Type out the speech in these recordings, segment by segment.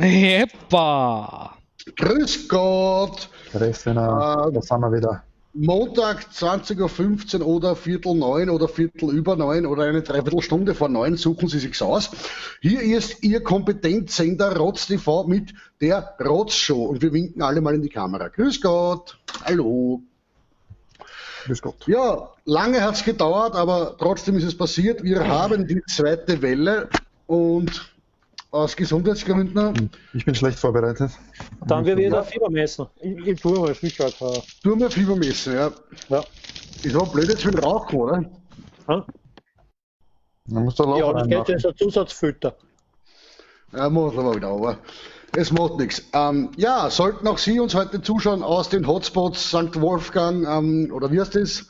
Heppa! Grüß Gott! Grüß dich, da sind wir wieder. Montag 20:15 Uhr oder 8:45 oder 9:15 oder eine Dreiviertelstunde vor neun, suchen Sie sich's aus. Hier ist Ihr Kompetenzsender Rotz TV mit der Rotz Show und wir winken alle mal in die Kamera. Grüß Gott! Hallo! Grüß Gott. Ja, lange hat's gedauert, aber trotzdem ist es passiert. Wir haben die zweite Welle und aus Gesundheitsgründen. Ich bin schlecht vorbereitet. Dann wir wieder Fieber messen. Ich tue mal Sicherheit. Tu mal Fieber messen, ja. Ja. Ist aber blöd jetzt mit Rauchen, oder? Hm? Man muss da Rauch Ja, das geht reinmachen. ja so ein Zusatzfilter. Ja, muss aber wieder, aber es macht nichts. Ja, sollten auch Sie uns heute zuschauen aus den Hotspots Sankt Wolfgang, oder wie heißt das?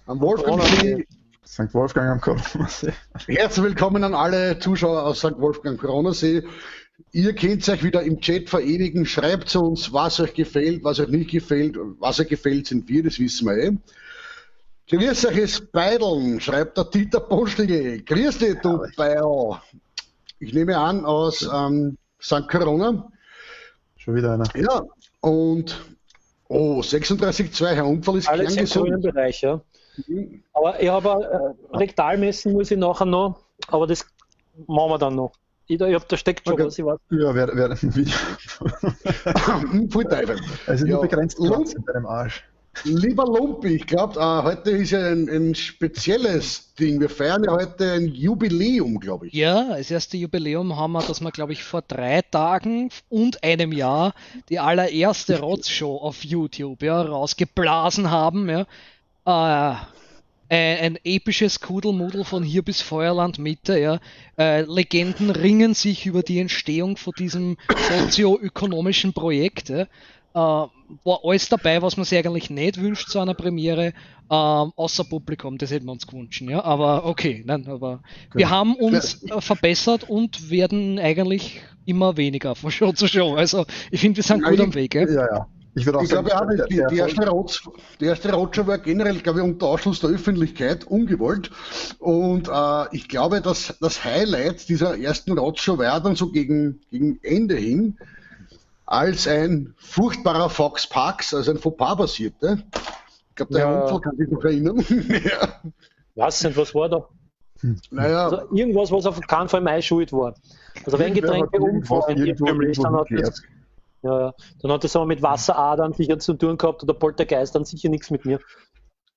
Am Wolfgangsee. Sankt Wolfgang am Koronasee. Herzlich willkommen an alle Zuschauer aus Sankt Wolfgang am Koronasee. Ihr könnt euch wieder im Chat verewigen. Schreibt uns, was euch gefällt, was euch nicht gefällt. Was euch gefällt, sind wir, das wissen wir eh. Grüß euch, es Beideln, schreibt der Dieter Postigl. Grüß dich, du Beil. Ich nehme an, aus Sankt Corona. Schon wieder einer. Ja, und oh, 36,2, Herr Unfall ist Alles im kerngesund. grünen Bereich, ja. Aber ich habe rektal messen muss ich nachher noch, aber das machen wir dann noch. Ich hab, da steckt schon was, ich weiß. Ja, während dem Video. Pfui Teufel. Es ist Ja. nur begrenzt Platz Lump. in deinem Arsch. Lieber Lumpi, ich glaub, heute ist ja ein spezielles Ding. Wir feiern ja heute ein Jubiläum, glaub ich. Ja, das erste Jubiläum haben wir, dass wir, glaub ich, vor 3 Tagen und einem Jahr die allererste Rotz-Show auf YouTube, ja, rausgeblasen haben. Ja. Ein episches Kudelmudel von hier bis Feuerland Mitte. Ja. Legenden ringen sich über die Entstehung von diesem sozioökonomischen Projekt. Ja. War alles dabei, was man sich eigentlich nicht wünscht zu einer Premiere, außer Publikum, das hätten wir uns gewünscht. Ja? Aber okay, nein, aber wir haben uns verbessert und werden eigentlich immer weniger von Show zu Show. Also ich finde, wir sind gut am Weg. Ja? Ja, ja. Ich würde auch Ich sagen, glaube, ja, der die Erfolg erste Rotz, die erste Rotshow war generell, glaube ich, unter Ausschluss der Öffentlichkeit, ungewollt. Und ich glaube, dass das Highlight dieser ersten Rotshow war dann so gegen Ende hin, als ein furchtbarer Fox Parks, also ein Fauxpas passierte. Ich glaube, der Herr Unfall kann sich noch erinnern. Ja. Was denn, was war da? Naja. Also irgendwas, was auf keinen Fall meine Schuld war. Also wenn Irgendwer Getränke hat irgendwas umfallen, irgendwo irrtümlich, dann hat irgendwo das, ja, ja. Dann hat das aber mit Wasseradern sicher zu tun gehabt oder Poltergeist, dann sicher nichts mit mir.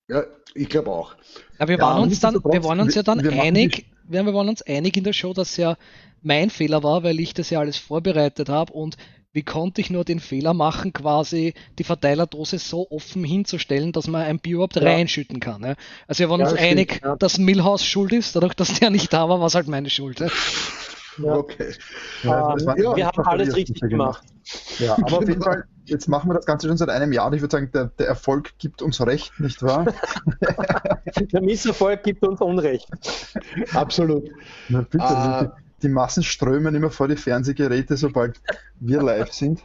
Ja, ich glaube auch. Ja, wir Ja, waren uns dann, nichtsdestotrotz, wir waren uns ja dann wir machen einig, die wir, wir waren uns einig in der Show, dass ja mein Fehler war, weil ich das ja alles vorbereitet habe und wie konnte ich nur den Fehler machen, quasi die Verteilerdose so offen hinzustellen, dass man ein Bier überhaupt reinschütten kann. Ja? Also wir waren Ja, uns stimmt, einig, ja. dass Milhouse schuld ist, dadurch, dass der nicht da war, war es halt meine Schuld. Ja? Ja. Okay. Ja, das war Ja. Wir haben alles richtig gemacht. Ja, aber auf jeden Fall, jetzt machen wir das Ganze schon seit einem Jahr und ich würde sagen, der Erfolg gibt uns Recht, nicht wahr? Der Misserfolg gibt uns Unrecht. Absolut. Na bitte, die Massen strömen immer vor die Fernsehgeräte, sobald wir live sind.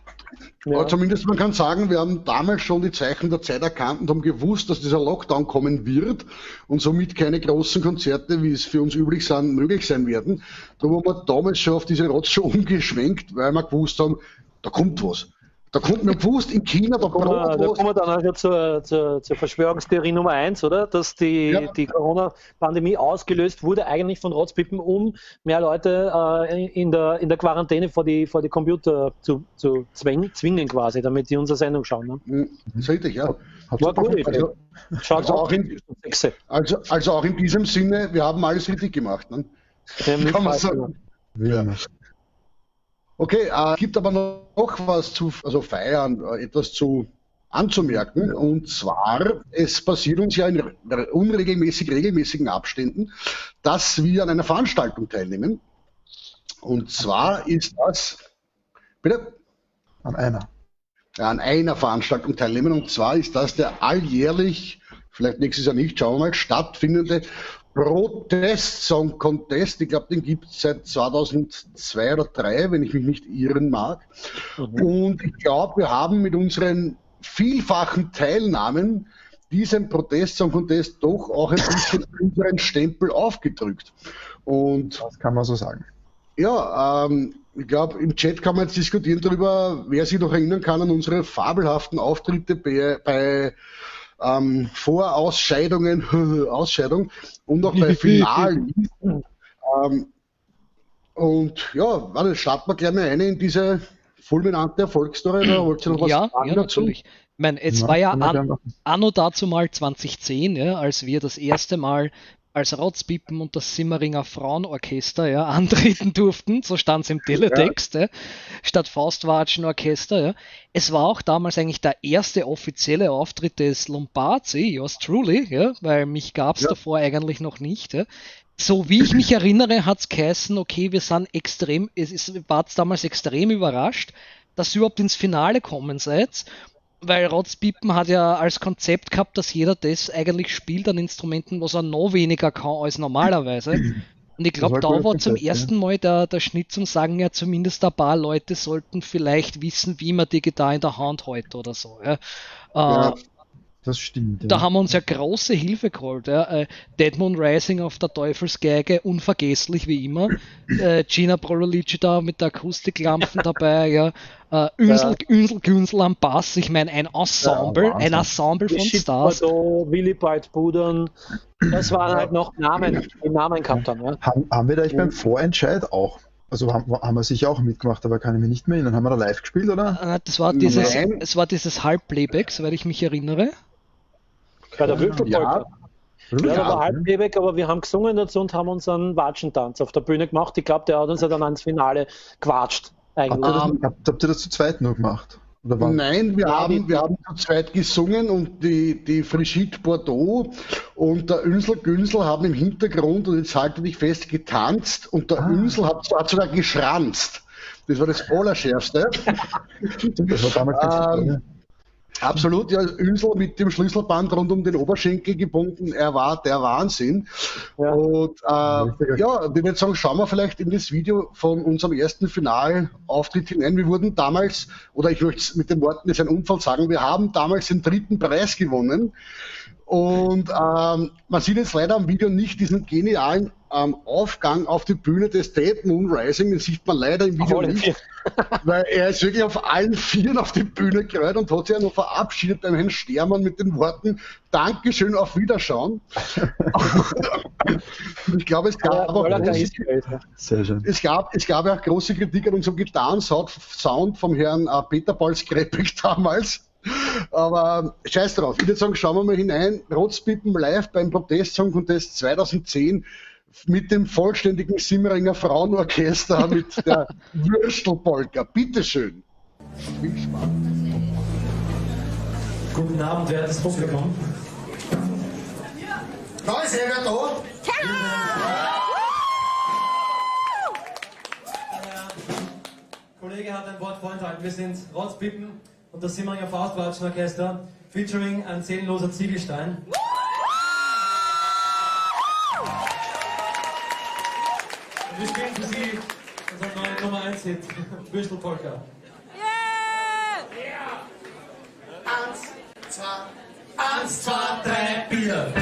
Aber zumindest man kann sagen, wir haben damals schon die Zeichen der Zeit erkannt und haben gewusst, dass dieser Lockdown kommen wird und somit keine großen Konzerte, wie es für uns üblich sind, möglich sein werden. Darum haben wir damals schon auf diese Rotshow umgeschwenkt, weil wir gewusst haben, da kommt was. Da kommt man gewusst, in China, da Da kommen kommt was. wir dann auch schon zur Verschwörungstheorie Nummer 1, oder? Dass die Corona-Pandemie ausgelöst wurde eigentlich von Rotzpippen, um mehr Leute in der Quarantäne vor die Computer zu zwingen quasi, damit die unsere Sendung schauen. Ne? Das ist richtig, ja. Hat War super gut, funktioniert. Idee. Schaut auch Sechse. Also auch in diesem Sinne, wir haben alles richtig gemacht. Ne? Wir haben Kann man nicht falsch sagen. gemacht. Wie immer. Okay, es gibt aber noch was zu, also feiern, etwas zu anzumerken. Und zwar, es passiert uns ja in unregelmäßig, regelmäßigen Abständen, dass wir an einer Veranstaltung teilnehmen. Und zwar ist das, bitte? An einer. Ja, an einer Veranstaltung teilnehmen. Und zwar ist das der alljährlich, vielleicht nächstes Jahr nicht, schauen wir mal, stattfindende Protest Song Contest. Ich glaub, den gibt's seit 2002 oder 2003, wenn ich mich nicht irren mag. Und ich glaub, wir haben mit unseren vielfachen Teilnahmen diesem Protest Song Contest doch auch ein bisschen unseren Stempel aufgedrückt. Und das kann man so sagen. Ja, Ich glaube, im Chat kann man jetzt diskutieren darüber, wer sich noch erinnern kann an unsere fabelhaften Auftritte bei Vorausscheidungen, Ausscheidung und auch bei Finalen. Und ja, warte, starten wir gleich mal eine in diese fulminante Erfolgsstory. Da wollt ihr noch was sagen ja, dazu? Natürlich. Ich meine, es war ja anno dazu mal 2010, ja, als wir das erste Mal als Rotzpippen und das Simmeringer Frauenorchester, ja, antreten durften, so stand es im Teletext, ja. Statt Faustwatschenorchester. Ja. Es war auch damals eigentlich der erste offizielle Auftritt des Lombarzi, yours truly, ja, weil mich gab es davor eigentlich noch nicht. Ja. So wie ich mich erinnere, hat es geheißen, okay, wir sind extrem, war damals extrem überrascht, dass ihr überhaupt ins Finale kommen seid. Weil Rotzpippen hat ja als Konzept gehabt, dass jeder das eigentlich spielt an Instrumenten, was er noch weniger kann als normalerweise. Und ich glaube, da war zum ersten Mal der Schnitt zum Sagen, ja, zumindest ein paar Leute sollten vielleicht wissen, wie man die Gitarre in der Hand hält oder so. Ja. Ja, das stimmt. Ja. Da haben wir uns ja große Hilfe geholt. Ja. Dead Moon Rising auf der Teufelsgeige, unvergesslich wie immer. Gina Prololici da mit der Akustiklampen dabei. Ja. Ünsel, Günsel am Bass. Ich meine, ein Ensemble, ja, ein Ensemble von Stars. Bordeaux, Willibald Budern, das waren halt noch Namen, die Namen gehabt haben. Ja. Haben wir da eigentlich beim Vorentscheid auch? Also haben wir sicher auch mitgemacht, aber kann ich mich nicht mehr erinnern. Haben wir da live gespielt, oder? Das war dieses, es war dieses Halbplayback, soweit ich mich erinnere. Bei der Würstelpolka. Ja, ja, da war Halbplayback, aber wir haben gesungen dazu und haben unseren Watschentanz auf der Bühne gemacht. Ich glaube, der hat uns ja dann ans Finale gewatscht. Habt ihr das zu zweit nur gemacht? Oder wann? Nein, wir haben zu zweit gesungen und die Brigitte Bordeaux und der Ünsel Günsel haben im Hintergrund, und jetzt halte dich fest, getanzt und der Ünsel hat sogar geschranzt. Das war das Allerschärfste. Das war damals ganz absolut, ja, Ünsel mit dem Schlüsselband rund um den Oberschenkel gebunden, er war der Wahnsinn. Ja. Und ja, ich würde sagen, schauen wir vielleicht in das Video von unserem ersten Finalauftritt hinein. Wir wurden damals, oder ich möchte es mit den Worten, das ist ein Unfall sagen, wir haben damals den 3. Preis gewonnen. Und man sieht jetzt leider am Video nicht diesen genialen Aufgang auf die Bühne des Dead Moon Rising, den sieht man leider im Video nicht, weil er ist wirklich auf allen Vieren auf die Bühne gerollt und hat sich ja noch verabschiedet beim Herrn Stermann mit den Worten Dankeschön, auf Wiederschauen. Ich glaube, es gab auch es gab auch große Kritik an unserem Gitarren-Sound vom Herrn Peter Paul Skrepek damals. Aber scheiß drauf. Ich würde sagen, schauen wir mal hinein. Rotzpippen live beim Protest-Song Contest 2010 mit dem vollständigen Simmeringer Frauenorchester mit der Würstelpolka. Bitteschön. Viel Spaß. Guten Abend, wertes Publikum. Da ist er da. Der Kollege hat ein Wort vorenthalten. Wir sind Rotzpippen und das Simmeringer Faustwatschenorchester featuring ein seelenloser Ziegelstein. Und wir spielen für Sie unseren neuen Nummer 1 Hit, Würstelpolka. Yeah! 1, 2, 1, 2, 3, 4.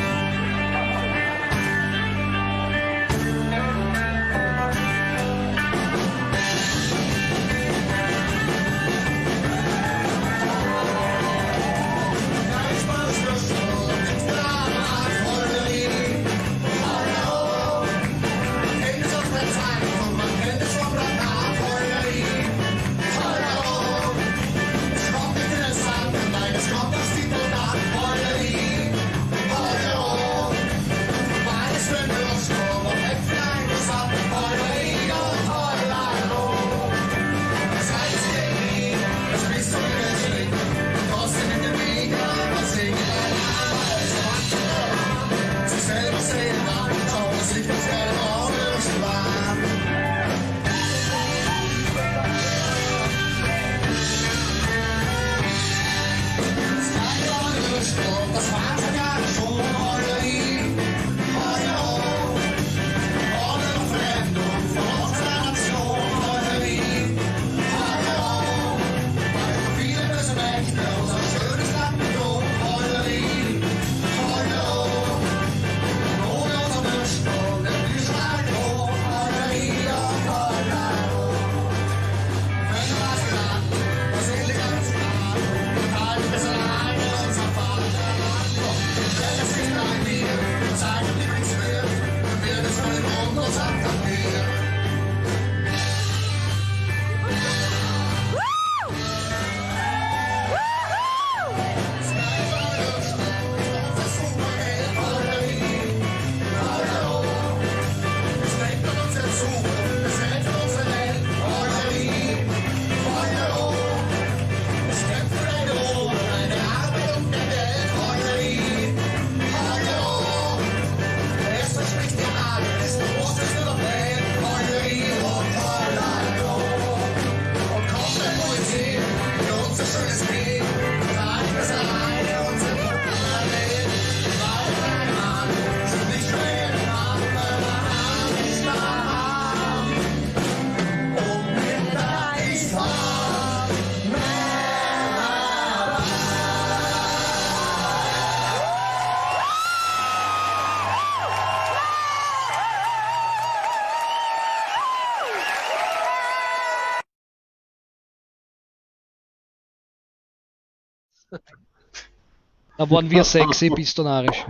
Da waren wir sexy, bist du narrisch.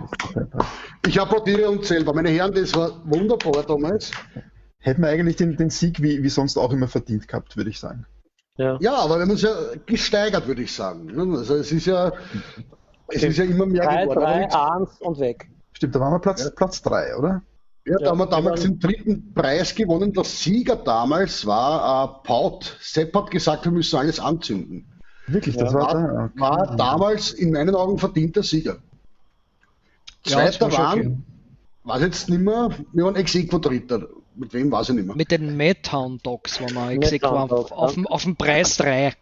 Ich applaudiere uns selber. Meine Herren, das war wunderbar damals. Hätten wir eigentlich den Sieg wie sonst auch immer verdient gehabt, würde ich sagen. Ja, ja, aber wir haben uns ja gesteigert, würde ich sagen. Also es ist ja immer mehr 3, geworden. 3, 1 und weg. Stimmt, da waren wir Platz 3, oder? Ja, da haben wir damals den dritten Preis gewonnen. Der Sieger damals war Paut. Sepp hat gesagt, wir müssen alles anzünden. Wirklich, das war da? Okay. War damals in meinen Augen verdienter Sieger. Zweiter waren, weiß jetzt nicht mehr, wir waren ex-equo Dritter. Mit wem weiß ich nicht mehr. Mit den Madtown Dogs waren wir ex-equo auf dem Preis 3.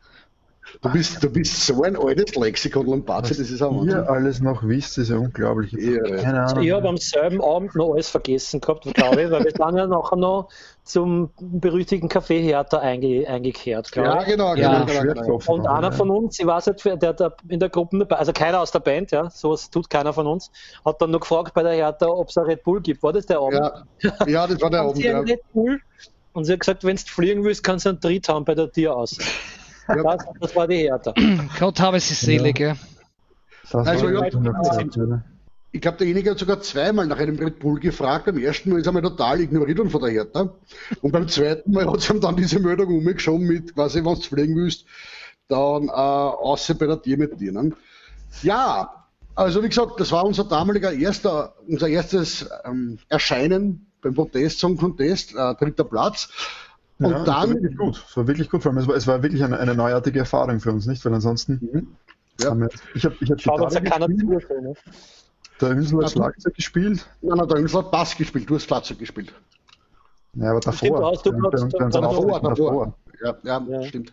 Du bist so ein altes Lexikon, Lombardi, das ist auch Wahnsinn. Ihr alles noch wisst, ist ja unglaublich. Keine Ahnung. Ich habe am selben Abend noch alles vergessen gehabt, glaube ich, weil wir sind ja nachher noch zum berüchtigten Café Hertha eingekehrt, glaube ich. Ja, genau. Und einer von uns, ich weiß nicht, der in der Gruppe, also keiner aus der Band, ja, sowas tut keiner von uns, hat dann noch gefragt bei der Hertha, ob es ein Red Bull gibt. War das der Abend? Ja, das war der Abend. Ja. Red Bull? Und sie hat gesagt, wenn du fliegen willst, kannst du einen Tritt haben bei der Tür aus. Ja. Das war die Hertha. Gott habe sie selig, ja. Also, ich glaube, derjenige hat sogar zweimal nach einem Red Bull gefragt. Beim ersten Mal ist er mal total ignoriert worden von der Hertha. Und beim zweiten Mal hat sie ihm dann diese Meldung umgeschoben mit, quasi, wenn du fliegen willst, dann außer bei der Tür mit dir. Ne? Ja, also wie gesagt, das war unser damaliger unser erstes Erscheinen beim Protest Song Contest, dritter Platz. Und ja, dann, das war wirklich gut. Es war wirklich gut, vor allem es war wirklich eine neuartige Erfahrung für uns, nicht? Weil ansonsten haben wir, ich hab Gitarre gespielt, ne? Der Hünsel hat Schlagzeug gespielt. Nein, der Hünsel hat Bass gespielt, du hast Schlagzeug gespielt. Ja, aber davor. Davor. Ja, stimmt.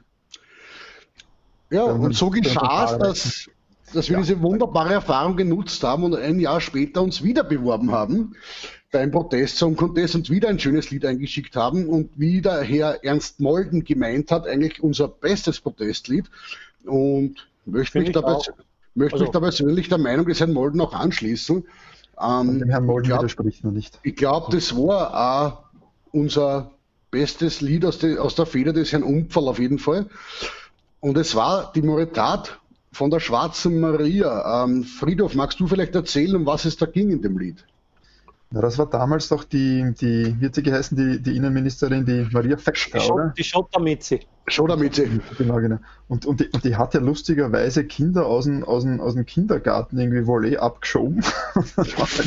Ja, und so geschah es, dass wir diese wunderbare Erfahrung genutzt haben und ein Jahr später uns wieder beworben haben beim Protest Song Contest und wieder ein schönes Lied eingeschickt haben und wie der Herr Ernst Molden gemeint hat, eigentlich unser bestes Protestlied, und möchte mich da persönlich der Meinung des Herrn Molden auch anschließen. Dem Herrn Molden widerspricht man nicht. Ich glaube, das war auch unser bestes Lied aus der Feder des Herrn Umpferl auf jeden Fall. Und es war die Moritat von der Schwarzen Maria. Friedhof, magst du vielleicht erzählen, um was es da ging in dem Lied? Na, das war damals doch die wie hat sie geheißen, die Innenministerin, die Maria Fekter, oder? Die Schottermitzi. Schottermitzi. Genau. Und die hat ja lustigerweise Kinder aus dem Kindergarten irgendwie Volley abgeschoben.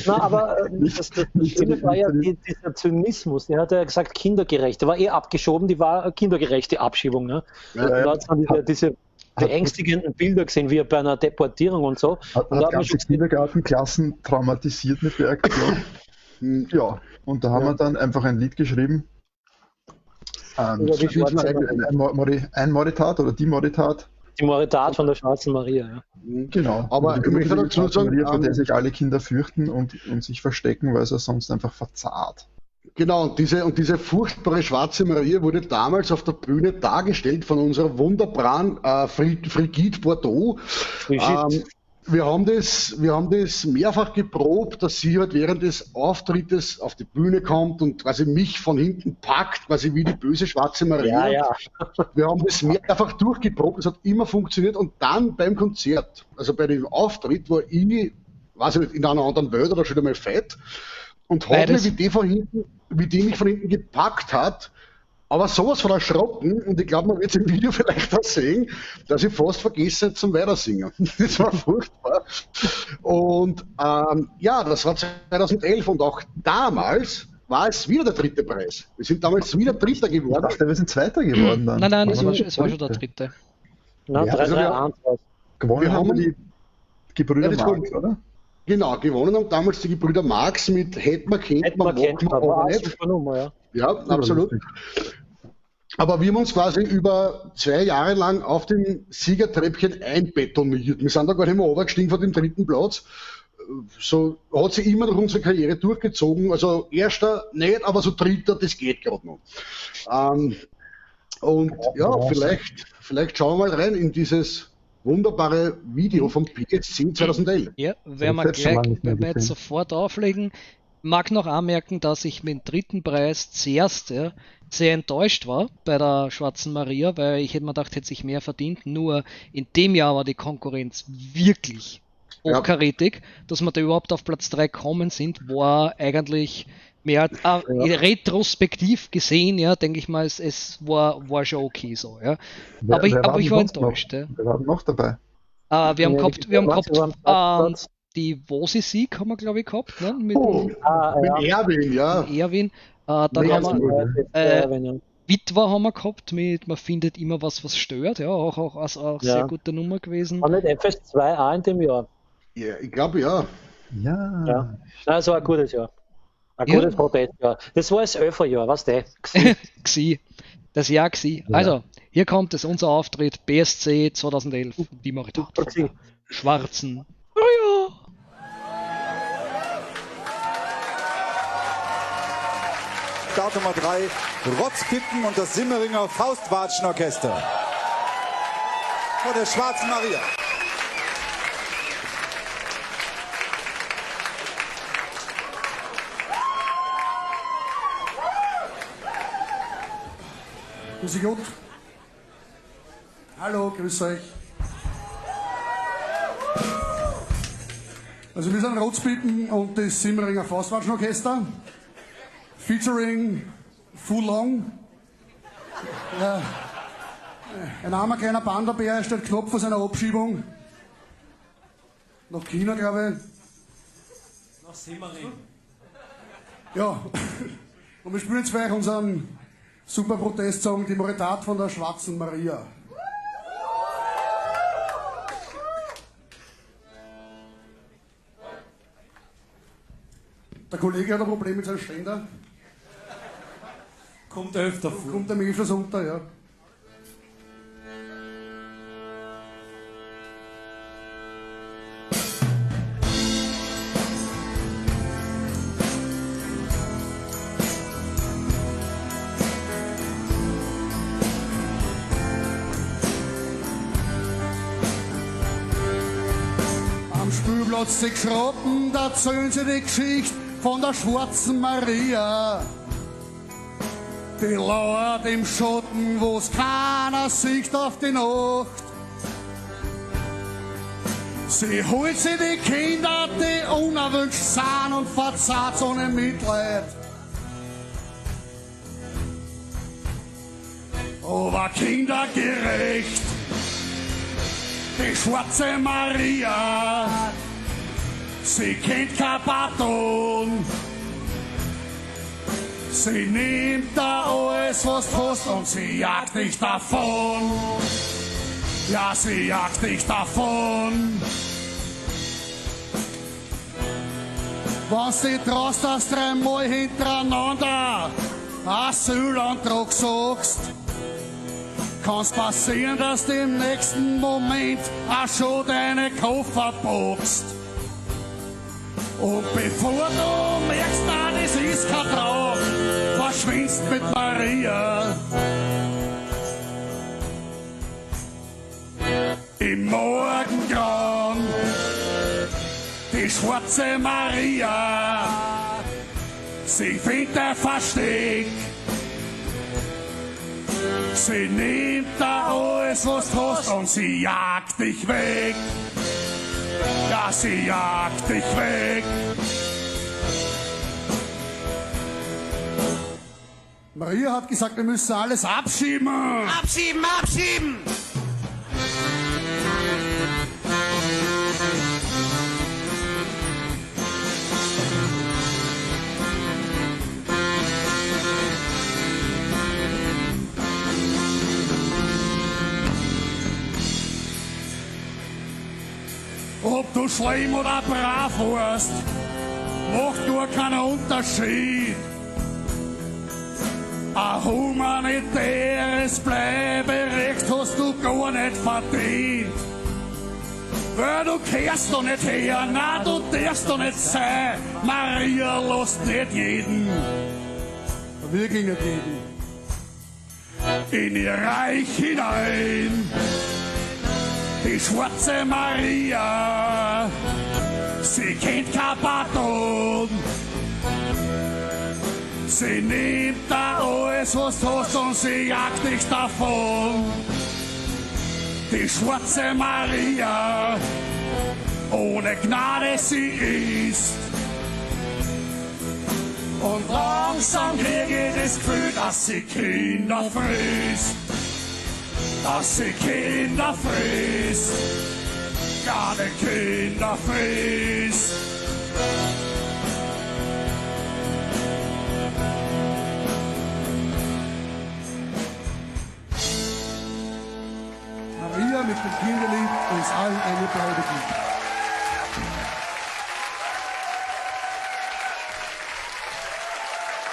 Na, aber das Schlimme war ja dieser Zynismus. Der hat ja gesagt, kindergerecht. Der war eh abgeschoben, die war kindergerechte Abschiebung. Ne? Ja, und da hat man diese beängstigenden Bilder gesehen, wie bei einer Deportierung und so. Hat ganze Kindergartenklassen traumatisiert mit der Aktion. Ja, und da haben wir dann einfach ein Lied geschrieben. Ein Moritat oder die Moritat. Die Moritat von der Schwarzen Maria, ja. Genau. Aber ich möchte dazu sagen, Maria, vor der sich alle Kinder fürchten und sich verstecken, weil sie sonst einfach verzahrt. Genau, und diese furchtbare Schwarze Maria wurde damals auf der Bühne dargestellt von unserer wunderbaren Brigitte Bordeaux. Wir haben das mehrfach geprobt, dass sie halt während des Auftrittes auf die Bühne kommt und quasi mich von hinten packt, quasi wie die böse Schwarze Maria. Ja, ja. Wir haben das mehrfach durchgeprobt, es hat immer funktioniert, und dann beim Konzert, also bei dem Auftritt, war ich, weiß ich nicht, in einer anderen Welt oder schon einmal fett, und habe mich, wie die mich von hinten gepackt hat, aber sowas von erschrocken, und ich glaube, man wird es im Video vielleicht auch sehen, dass ich fast vergessen habe zum Weitersingen. Das war furchtbar. Und das war 2011, und auch damals war es wieder der dritte Preis. Wir sind damals wieder Dritter geworden. Ich dachte, wir sind Zweiter geworden dann. Nein, es war schon der Dritte. Nein, 3-3-1. Gewonnen haben die Gebrüder Marx, oder? Genau, gewonnen haben damals die Gebrüder Marx mit Hätt man, kennt man, mag man aber nicht. Nummer, ja. Ja, absolut. Aber wir haben uns quasi über 2 Jahre lang auf dem Siegertreppchen einbetoniert. Wir sind da gar nicht mehr runtergestiegen von dem dritten Platz. So hat sich immer durch unsere Karriere durchgezogen. Also erster nicht, aber so dritter, das geht gerade noch. Und ja, vielleicht schauen wir mal rein in dieses wunderbare Video vom PSC 2011. Ja, werden wir gleich sofort auflegen. Mag noch anmerken, dass ich mit dem dritten Preis zuerst, ja, sehr enttäuscht war bei der Schwarzen Maria, weil ich hätte mir gedacht, hätte sich mehr verdient. Nur in dem Jahr war die Konkurrenz wirklich hochkarätig. Dass wir da überhaupt auf Platz 3 gekommen sind, war eigentlich mehr retrospektiv gesehen, ja, denke ich mal, es war schon okay so, ja. Aber ich war enttäuscht. Ja. Wer war noch dabei? Wir haben gehabt, die Wosi-Sieg haben wir, glaube ich, gehabt, ne? Mit Erwin, ja. Mit Erwin. Dann haben wir Witwer haben wir gehabt mit Man findet immer was, was stört, ja, auch sehr gute Nummer gewesen. War nicht FS2 auch in dem Jahr? Ja, ich glaube ja. Ja. Das war ein gutes Jahr. Ein gutes Protestjahr. Das war das 11er Jahr, was der? Gsi. Das Jahr gsi. Ja. Also, hier kommt es, unser Auftritt BSC 2011, die Moritat Schwarzen. Ja. Start Nummer 3, Rotzpippen und das Simmeringer Faustwatschenorchester. Vor der Schwarzen Maria. Grüß Gott. Hallo, grüß euch. Also wir sind Rotzpippen und das Simmeringer Faustwatschenorchester. Featuring Fu Long. Ja, ein armer kleiner Panda-Bär steht knapp vor seiner Abschiebung. Nach China, glaube ich. Nach Simmering. Ja. Und wir spielen jetzt für euch unseren super Protestsong, die Moritat von der Schwarzen Maria. Der Kollege hat ein Problem mit seinem Ständer. Kommt öfter vor. Kommt ihm öfters unter, ja. Am Spielplatz sich schrappen, da erzählen sie die Geschichte von der Schwarzen Maria. Die lauert im Schatten, wo's keiner sieht auf die Nacht. Sie holt sich die Kinder, die unerwünscht sind, und verzahlt ohne Mitleid. Aber kindergerecht, die Schwarze Maria, sie kennt kein Pardon. Sie nimmt da alles, was du hast, und sie jagt dich davon. Ja, sie jagt dich davon. Wenn sie traust, dass dreimal hintereinander Asylantrag sagst, kann's passieren, dass du im nächsten Moment auch schon deine Koffer packst. Und bevor du merkst, na, das ist kein Traum, verschwindst mit Maria. Im Morgengrauen, die schwarze Maria, sie findet ein Versteck. Sie nimmt da alles, was du hast, und sie jagt dich weg. Ja, sie jagt dich weg. Maria hat gesagt, wir müssen alles abschieben. Abschieben, abschieben! Ob du schlimm oder brav warst, macht nur keinen Unterschied. Ein humanitäres Bleiberecht hast du gar nicht verdient. Weil du kehrst doch nicht her, nein, du darfst doch nicht sein. Maria lässt nicht jeden, wirklich nicht jeden, in ihr Reich hinein. Die schwarze Maria, sie kennt kein Pardon. Sie nimmt da alles, was du hast, und sie jagt dich davon. Die schwarze Maria, ohne Gnade sie ist. Und langsam krieg ich das Gefühl, dass sie Kinder frisst. Dass sie Kinder frisst. Kleine Kinder frisst. Maria mit dem Kinderlied uns allen eine Freude gibt.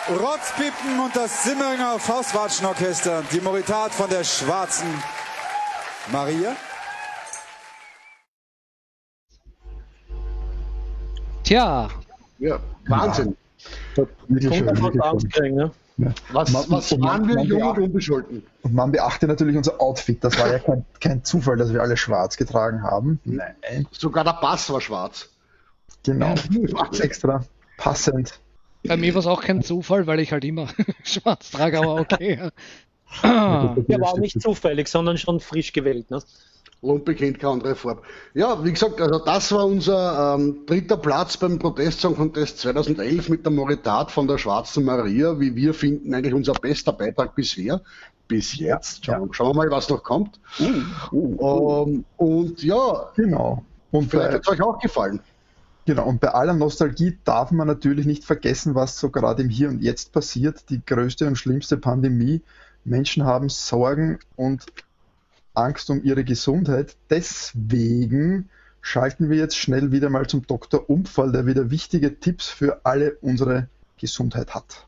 Rotzpippen und das Simmeringer Faustwatschenorchester, die Moritat von der Schwarzen Maria. Tja. Ja, Wahnsinn. Ja. Wirklich schön, wirklich Angst kriegen, ne? Ja. Was waren wir jung und unbescholten? Und man beachte natürlich unser Outfit. Das war ja kein Zufall, dass wir alle schwarz getragen haben. Nein. Sogar der Bass war schwarz. Genau. Extra passend. Bei mir war es auch kein Zufall, weil ich halt immer schwarz trage, aber okay. Ja, war auch nicht zufällig, sondern schon frisch gewählt. Ne? Lumpe kennt keine andere Farbe. Ja, wie gesagt, also das war unser dritter Platz beim Protestsong Contest 2011 mit der Moritat von der Schwarzen Maria, wie wir finden, eigentlich unser bester Beitrag bisher. Bis jetzt. Schauen wir mal, was noch kommt. Und ja, genau. Und vielleicht hat es euch auch gefallen. Genau, und bei aller Nostalgie darf man natürlich nicht vergessen, was so gerade im Hier und Jetzt passiert. Die größte und schlimmste Pandemie. Menschen haben Sorgen und Angst um ihre Gesundheit. Deswegen schalten wir jetzt schnell wieder mal zum Dr. Umfall, der wieder wichtige Tipps für alle unsere Gesundheit hat.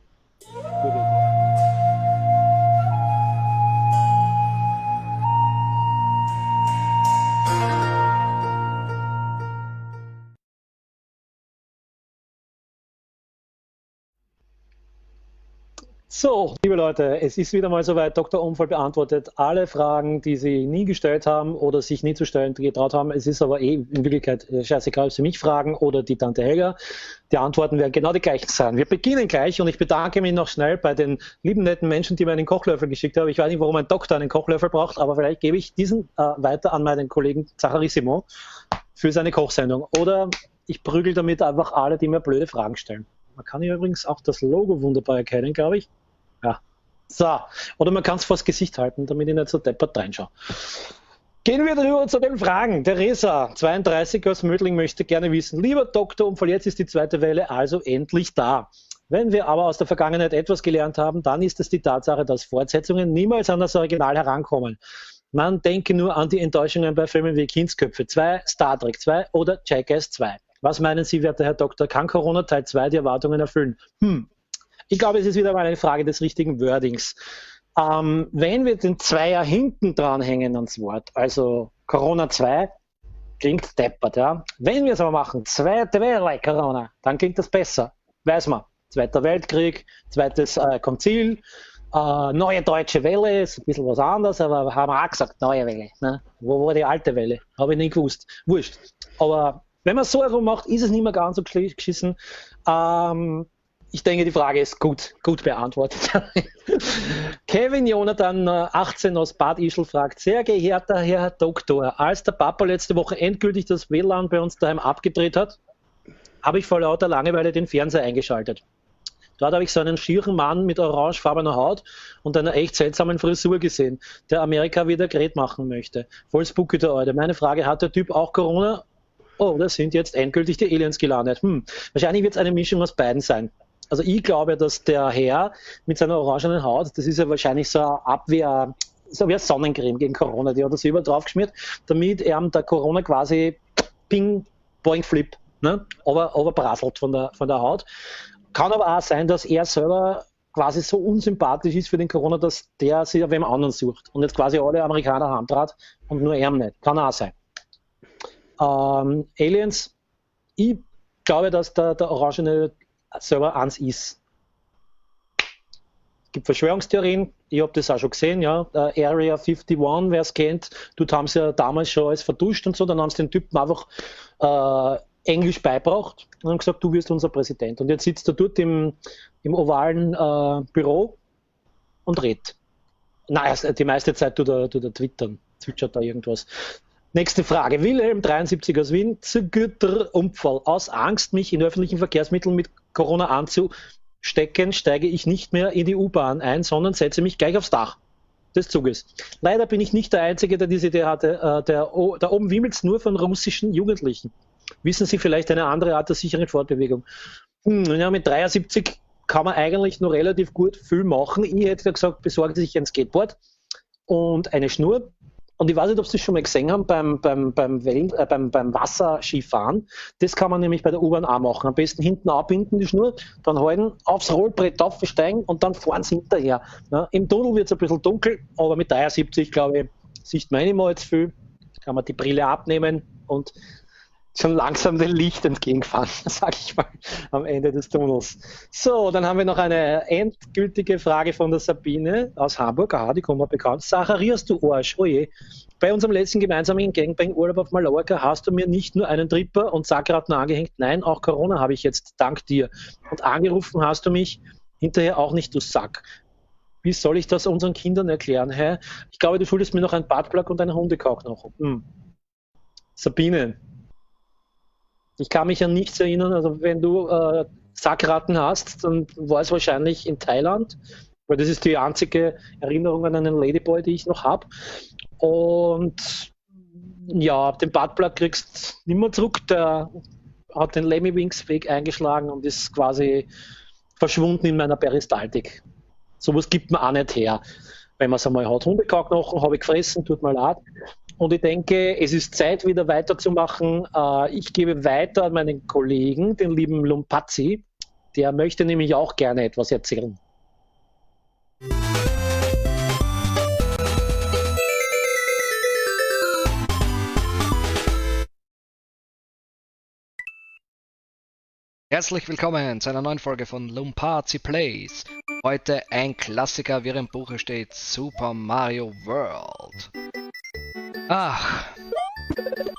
So, liebe Leute, es ist wieder mal soweit. Dr. Umfall beantwortet alle Fragen, die Sie nie gestellt haben oder sich nie zu stellen getraut haben. Es ist aber eh in Wirklichkeit scheißegal, ob Sie mich fragen oder die Tante Helga. Die Antworten werden genau die gleichen sein. Wir beginnen gleich und ich bedanke mich noch schnell bei den lieben, netten Menschen, die mir einen Kochlöffel geschickt haben. Ich weiß nicht, warum ein Doktor einen Kochlöffel braucht, aber vielleicht gebe ich diesen weiter an meinen Kollegen Zachary Simon für seine Kochsendung. Oder ich prügel damit einfach alle, die mir blöde Fragen stellen. Man kann hier übrigens auch das Logo wunderbar erkennen, glaube ich. Ja. So, oder man kann es vors Gesicht halten, damit ich nicht so deppert reinschaue. Gehen wir darüber zu den Fragen. Theresa, 32 aus Mödling, möchte gerne wissen: Lieber Dr. Umfall, jetzt ist die zweite Welle also endlich da. Wenn wir aber aus der Vergangenheit etwas gelernt haben, dann ist es die Tatsache, dass Fortsetzungen niemals an das Original herankommen. Man denke nur an die Enttäuschungen bei Filmen wie Kindsköpfe 2, Star Trek 2 oder Jackass 2. Was meinen Sie, werter Herr Doktor, kann Corona Teil 2 die Erwartungen erfüllen? Ich glaube, es ist wieder mal eine Frage des richtigen Wordings. Wenn wir den Zweier hinten dranhängen ans Wort, also Corona 2, klingt deppert, ja. Wenn wir es aber machen, zweite Welle Corona, dann klingt das besser. Weiß man, Zweiter Weltkrieg, zweites Konzil, neue deutsche Welle, ist ein bisschen was anderes, aber haben wir auch gesagt, neue Welle. Ne? Wo war die alte Welle? Habe ich nicht gewusst. Wurscht. Aber wenn man es so herum macht, ist es nicht mehr ganz so geschissen. Ich denke, die Frage ist gut beantwortet. Kevin Jonathan, 18 aus Bad Ischl, fragt: Sehr geehrter Herr Doktor, als der Papa letzte Woche endgültig das WLAN bei uns daheim abgedreht hat, habe ich vor lauter Langeweile den Fernseher eingeschaltet. Dort habe ich so einen schieren Mann mit orangefarbener Haut und einer echt seltsamen Frisur gesehen, der Amerika wieder Gerät machen möchte. Voll spooky, der Alte. Meine Frage: Hat der Typ auch Corona? Oder sind jetzt endgültig die Aliens gelandet? Wahrscheinlich wird es eine Mischung aus beiden sein. Also ich glaube, dass der Herr mit seiner orangenen Haut, das ist ja wahrscheinlich so eine Abwehr, so wie eine Sonnencreme gegen Corona, die hat das überall draufgeschmiert, damit er der Corona quasi ping, boing, flip, ne? Aber prasselt von der Haut. Kann aber auch sein, dass er selber quasi so unsympathisch ist für den Corona, dass der sich auf wem anderen sucht und jetzt quasi alle Amerikaner heimtrat und nur er nicht. Kann auch sein. Aliens, ich glaube, dass der Orangene selber eins ist. Es gibt Verschwörungstheorien, ich habe das auch schon gesehen, ja. Area 51, wer es kennt, dort haben sie ja damals schon alles vertuscht und so, dann haben sie den Typen einfach Englisch beibracht und haben gesagt, du wirst unser Präsident. Und jetzt sitzt er dort im ovalen Büro und redet. Nein, die meiste Zeit tut er twittern, zwitschert da irgendwas. Nächste Frage. Wilhelm, 73 aus Wien, Zügüter Unfall. Aus Angst, mich in öffentlichen Verkehrsmitteln mit Corona anzustecken, steige ich nicht mehr in die U-Bahn ein, sondern setze mich gleich aufs Dach des Zuges. Leider bin ich nicht der Einzige, der diese Idee hatte. Da oben wimmelt es nur von russischen Jugendlichen. Wissen Sie vielleicht eine andere Art der sicheren Fortbewegung? Ja, mit 73 kann man eigentlich noch relativ gut viel machen. Ich hätte gesagt, besorgen Sie sich ein Skateboard und eine Schnur. Und ich weiß nicht, ob Sie es schon mal gesehen haben beim Wasserskifahren. Das kann man nämlich bei der U-Bahn auch machen. Am besten hinten abbinden die Schnur, dann halten, aufs Rollbrett aufsteigen und dann fahren sie hinterher. Ja, im Tunnel wird es ein bisschen dunkel, aber mit 73, glaube ich, sieht man nicht mehr jetzt viel. Kann man die Brille abnehmen und schon langsam dem Licht entgegenfahren, sage ich mal, am Ende des Tunnels. So, dann haben wir noch eine endgültige Frage von der Sabine aus Hamburg. Aha, die kommt mir bekannt. Zacharias, du Arsch, oje. Bei unserem letzten gemeinsamen Gangbang-Urlaub auf Mallorca hast du mir nicht nur einen Tripper und Sackratten angehängt, nein, auch Corona habe ich jetzt, dank dir. Und angerufen hast du mich hinterher auch nicht, du Sack. Wie soll ich das unseren Kindern erklären? Hä? Ich glaube, du schuldest mir noch einen Buttplug und einen Hundekauknochen. Sabine, ich kann mich an nichts erinnern, also wenn du Sackratten hast, dann war es wahrscheinlich in Thailand, weil das ist die einzige Erinnerung an einen Ladyboy, die ich noch habe. Und ja, den Buttplug kriegst du nicht mehr zurück, der hat den Lemmy Wings Weg eingeschlagen und ist quasi verschwunden in meiner Peristaltik. Sowas gibt man auch nicht her, wenn man es einmal hat. Hundekauknochen habe ich gefressen, tut mir leid. Und ich denke, es ist Zeit, wieder weiterzumachen. Ich gebe weiter an meinen Kollegen, den lieben Lumpazzi. Der möchte nämlich auch gerne etwas erzählen. Herzlich willkommen zu einer neuen Folge von Lumpazzi Plays. Heute ein Klassiker, wie er im Buche steht, Super Mario World. Ach,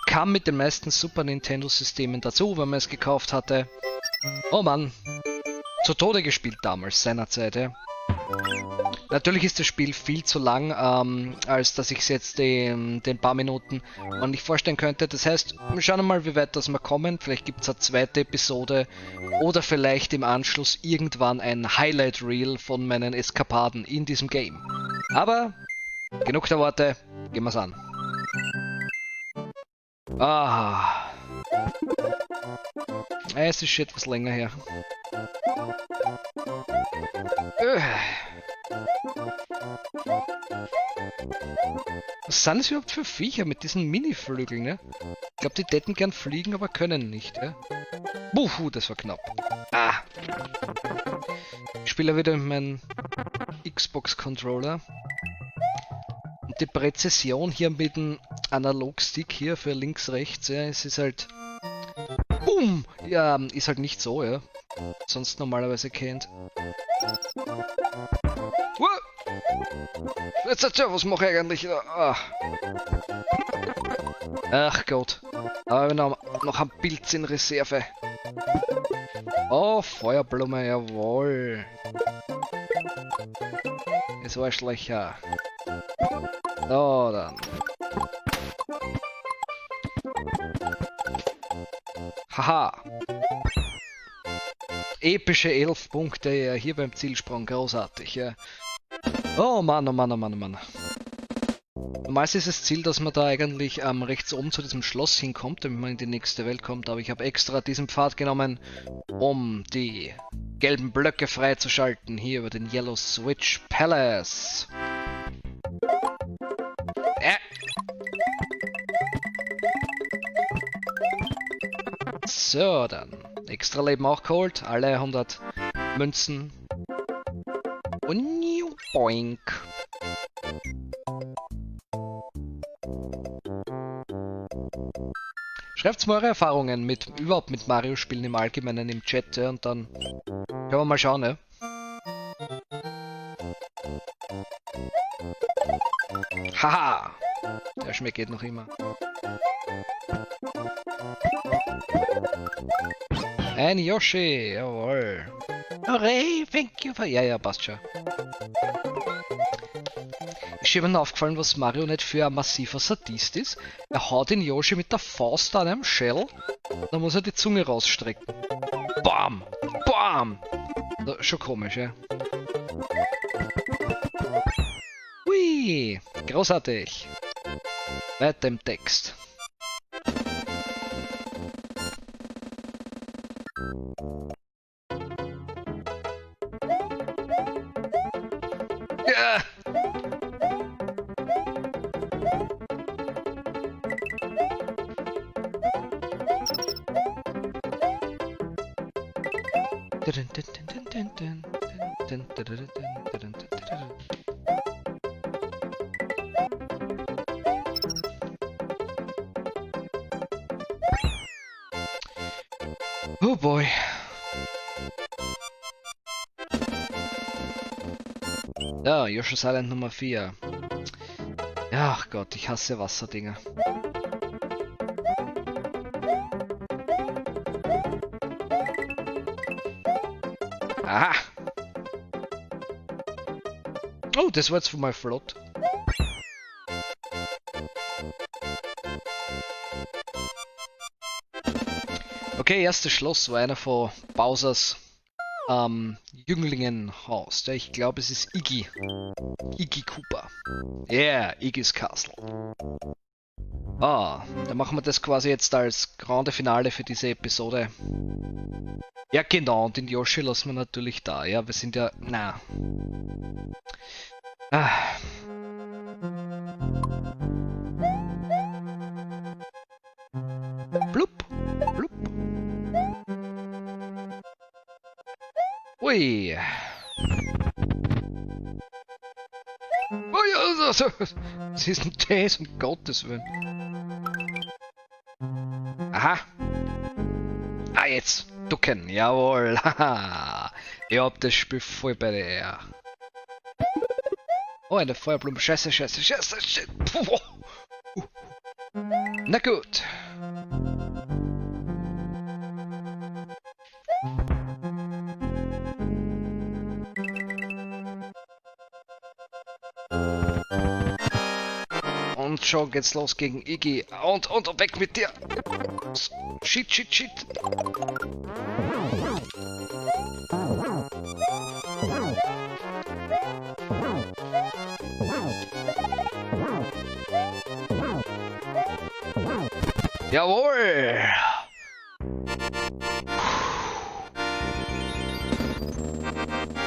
kam mit den meisten Super Nintendo Systemen dazu, wenn man es gekauft hatte. Oh Mann, zu Tode gespielt damals, seinerzeit. Ja. Natürlich ist das Spiel viel zu lang, als dass ich es jetzt den paar Minuten noch nicht vorstellen könnte. Das heißt, wir schauen mal, wie weit das wir kommen. Vielleicht gibt es eine zweite Episode oder vielleicht im Anschluss irgendwann ein Highlight Reel von meinen Eskapaden in diesem Game. Aber genug der Worte, gehen wir's an. Ah. Es ist schon etwas länger her. Was sind das überhaupt für Viecher mit diesen Mini-Flügeln, ne? Ich glaube, die täten gern fliegen, aber können nicht, ja? Buhu, das war knapp. Ah. Ich spiele wieder mit meinem Xbox-Controller. Und die Präzision hier mit dem Analogstick hier für links, rechts, ja, es ist halt... Boom! Ja, ist halt nicht so, ja. Sonst normalerweise kennt. Jetzt, was mache ich eigentlich? Ah. Ach Gott. Aber wir haben noch ein Pilz in Reserve. Oh, Feuerblume, jawohl. Es war Arschlöcher. So, dann. Haha. Epische 11 Punkte, ja, hier beim Zielsprung, großartig, ja. Oh Mann, oh Mann, oh Mann, oh Mann. Normalerweise ist das Ziel, dass man da eigentlich rechts oben zu diesem Schloss hinkommt, damit man in die nächste Welt kommt, aber ich habe extra diesen Pfad genommen, um die gelben Blöcke freizuschalten, hier über den Yellow Switch Palace. So, dann. Extra Leben auch geholt, alle 100 Münzen. Und new boink. Schreibt mal eure Erfahrungen mit überhaupt mit Mario-Spielen im Allgemeinen im Chat, ja, und dann können wir mal schauen, ne? Haha! Der Fleisch mehr geht noch immer. Ein Yoshi, jawohl. Hooray, thank you for... Ja, ja, passt schon. Ist mir aufgefallen, was Mario nicht für ein massiver Sadist ist. Er haut den Yoshi mit der Faust an einem Shell. Da muss er die Zunge rausstrecken. Bam! Bam! Da, schon komisch, ja. Hui! Großartig! Weiter im Text. Ja. Oh boy. Ja, Yoshi's Island Nummer 4. Ach Gott, ich hasse Wasserdinger. Aha! Oh, das war jetzt mal flott. Okay, erstes Schloss war einer von Bowsers Jünglingen Haus. Ich glaube, es ist Iggy. Iggy Cooper. Yeah, Iggy's Castle. Ah, dann machen wir das quasi jetzt als Grande Finale für diese Episode. Ja, genau, und den Yoshi lassen wir natürlich da. Ja, wir sind ja... Na. Ah. Blub, blub. Ui. Ui, also, was ist denn das, um Gottes Willen? Aha. Ah, jetzt. Ducken. Jawohl. Haha. Ich hab das Spiel voll bei der Eier. Oh, eine Feuerblume. Scheiße, scheiße, scheiße, scheiße. Puh. Na gut. Und schon geht's los gegen Iggy. Und weg mit dir. Shit, shit, shit. Jawohl!